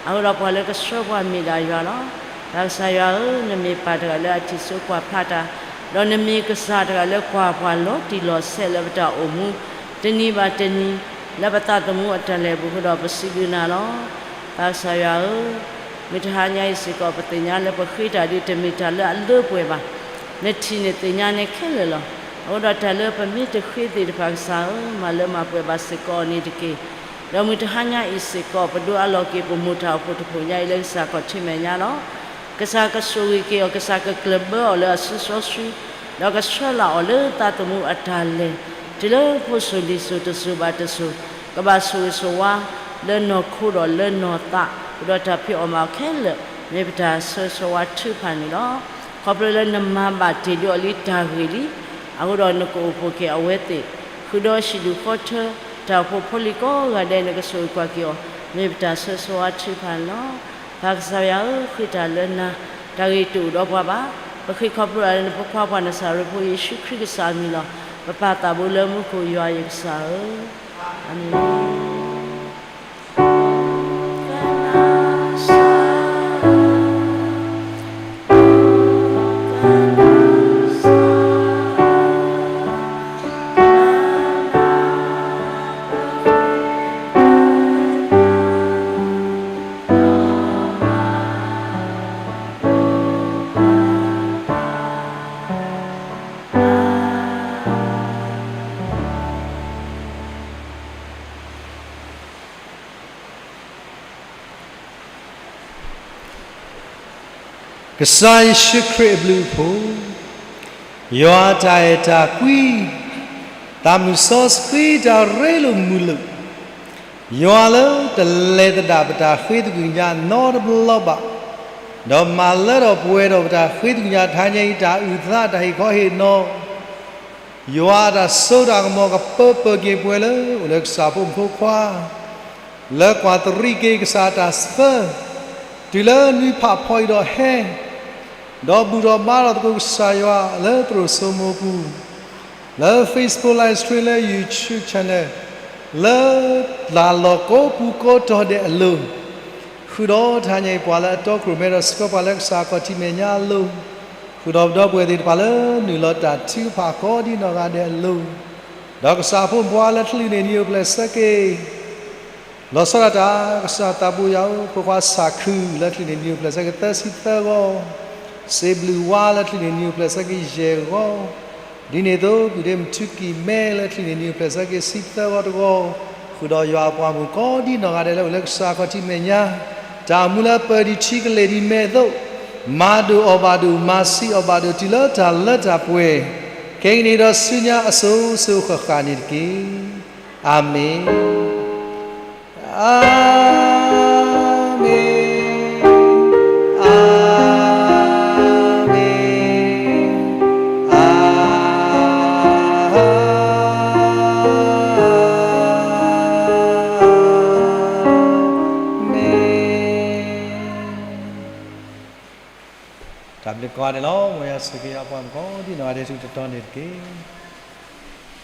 အဃိဒီးပှၤလၢကဆှၢပှၤမ့ၢ်ဒၣ်ယွၤလီၤ. ပၢ်ကစၢ်ယွၤဧၢ, နမ့ၢ်ပၢ်တဂၤလၢအထံၣ်ဆိကွၢ်ဖျါတၢ်, ဒီးနမ့ၢ်ကစၢ်တဂၤလၢကွၢ်ပှၤလီၤတံၢ်လီၤဆဲးလၢပတၢ်အိၣ်မူ တနံၤဘၣ်တနံၤ လၢပသးသမူအတၢ်လဲၤပူၤအဃိဒီး ပစံးဘျုးနၤလီၤ. ပၢ်ကစၢ်ယွၤဧၢ, မုၢ်တဟါညါအံၤစ့ၢ်ကီး ပသ့ၣ်ညါလၢပဃ့တၢ်ဒ်တမ့ၢ်တၢ်လၢအလၢပှဲၤဘၣ်. နထံၣ်န့ၣ်သ့ၣ်ညါန့ၣ်ခဲလၢာ်လီၤ. အဃိဒီးတၢ်လၢပမ့ၢ်တဃ့သ့ၣ်တဖၣ် ကစၢ်ဧၢ, မၤလၢမၤပှဲၤဘၣ်စ့ၢ်ကီးန့ၣ်တက့ၢ်. ဒီးမုၢ်တဟါညါအံၤစ့ၢ်ကီး ပဒိးအးလီၤက့ၤပမိၢ်တၢ်အိၣ်ဖှိၣ်တဖှိၣ်ညါအံၤလၢကစၢ်အခီၣ်ထံးမဲာ်ညါလီၤ. ကစၢ်ကဆိၣ်ဂ့ၤက့ၤအီၤ, ကစၢ်ကကျၢၢ်ဘၢအီၤလၢအစုစီဆှံ, ဒီးကဆှၢလီၤအီၤလၢသးသမူအတၢ်လဲၤ, တုၤလၢဖိစိၤလံၤစိၤတစိၤဘၣ်တစိၤ, ကဘၣ်ဆိၣ်ဂ့ၤဆိၣ်ဝါလၢနီၢ်ခိဒီးလၢနီၢ်သး, ဃုာ်ဒီးတၢ်ဖံးအီၣ်မၤအီၣ်ခဲလၢာ်, မ့ၢ်ပတၢ်ဆၢဂ့ၤဆၢဝါထုကဖၣ်န့ၣ်လီၤ. ခီဖျိလၢနမၤဘၣ်တ့ၢ်ဒုးအီၤလံတၢ်ဂ့ၤလံ, အဃိဒီးနကအိၣ်ဖှိၣ်က့ၤအဝဲသ့ၣ်, ဃုာ်ဒီးဟံၣ်ဒူၣ်ဃီထၢ, တၢ်အိၣ်ဖှိၣ်ဖိလံၤကိးဂၤဒဲး နကဆိၣ်ဂ့ၤကွၢ်က့ၤအီၤ, မ့ၢ်ပတၢ်ဆၢဂ့ၤဆၢဝါထုကဖၣ်န့ၣ်လီၤ. ပၢ်ကစၢ်ယွၤဧၢ, ဃ့တၢ်လၢနၤ, တၢ်ဂ့ၤတအိၣ်ဒီးပှၤဘၣ်. ပဃ့ခီဖျိတၢ်လၢနဖိခွါပှၤနၤစၤရ့းဖိယ့ၣ်ၡူးခရံာ်ကစၢ်အမံၤလီၤ. ပပာ်သးဘိလၢမူခိၣ်ယွၤယကစၢ်ဧၢ, အၤမ့ၣ်. ကစၢ်ယ့ၣ်ၡူးခရံာ်အဘျုးအဖှိၣ်, ယွၤအတၢ်အဲၣ်တၢ်ကွံ, သးမုၢ်စီဆှံတၢ်ရ့လိာ်မုာ်လိာ်, ယွၤလၢတလဲၤသဒၣ်ပတၢ်ဃ့သကွံာ်ကညးနီတဘျီဘၣ်, ဒီးမၤလၢထီၣ်ပှဲၤထီၣ်ပတၢ်ဃ့သကွံာ်ကညးတဟါညါအံၤ တၢ်အုၣ်သးတၢ်ဟ့ၣ်ခီဟ့ၣ်နီၤ, ယွၤအတၢ်စိတၢ်ကမီၤကပၢပၢၢ်က့ၤပှၤလၢအိၣ်လၢကစၢ်ဖိမုၣ်ဖိခွါ လၢကွၢ်တရံးက့ၤကစၢ်အတၢ်ဆှၢ, တုၤလၢနွံဖးဖီအံၤဒီးဟဲ, ဒီးဘူၣ်ထီၣ်ဘါထီၣ်သကိးကစၢ်ယွၤလၢသရိာ်စိမိၤပူၤ, လၢ Facebook Live Stream လၢ YouTube Channel, လၢတၢ်လီၢ်ကိးပူၤကိးတီၤဒဲးအလိၤ, ဃုာ်ဒီးတဟါညါအံၤ ပှၤလၢအတီခိၣ်ရိၣ်မဲဒီးဆှၢပှၤလၢကစၢ်ခီၣ်ထံးမဲာ်ညါအလိၤ, ဃုာ်ဒီးပဒီပုၢ်ဝဲၢ်သ့ၣ်တဖၣ်လၢနုာ်လီၤတၢ်ထုကဖၣ်ကိးဒ်နီၢ်ဂၤဒဲးအလိၤ, ဒီးကစၢ်အဖိမုၣ်ဖိခွါလၢချံးန့ၣ် နံၤအိၣ်ဖျဲၣ်ဆၢက့ၤ လီၤဆီဒၣ်တၢ် ကစၢ်သးဘိယွၤဧၢ, ဖိခွါဆၣ်ခုၣ်လၢချံးန့ၣ် နံၤအိၣ်ဖျဲၣ်ဆၢက့ၤသၢဆံသၢဂီၢ်, စံးဘျုးဝါလၢချံးန့ၣ် နံၤအိၣ်ဖျဲၣ်ဆၢက့ၤယဲၢ်ဂီၢ်, ဒ်န့ၣ်အသိး ကုၣ်ဒ့မထုကံၢ်မဲလၢချံးန့ၣ် နံၤအိၣ်ဖျဲၣ်ဆၢက့ၤဆံသၢဂီၢ်တဂီၢ်, ဃုာ်ဒီးယွၤအပှၤမုၣ်ကိးဒ်နီၢ်ဂၤဒဲးလၢအိၣ်လၢကစၢ်ခီၣ်ထံးမဲာ်ညါ, တၢ်အိၣ်မူလၢပၢၢ်ဒံးထံကလဲၢ်ဒံးမဲအသိး, မၤဒိၣ်အီၣ်ဘၣ်ဒိၣ် မၤဆံးအီၣ်ဘၣ်ဒိၣ် တုၤလၢတၢ်လၢတၢ်ပှဲၤ, ခဲကနံၣ်ဒီးဆူညါအစိၤစိၤဃၣ်ဃၣ်န့ၣ်တက့ၢ်. အၤမ့ၣ်, အၤမ့ၣ်, အၤမ့ၣ်, အၤမ့ၣ်. တၢ်ဘျုးကိးဂၤဒဲးလီၤ. မ်ယွၤဆိၣ်ဂ့ၤအပှၤကိးဒ်နီၢ်ဂၤဒဲး တၢ်တတီန့ၣ်တက့ၢ်.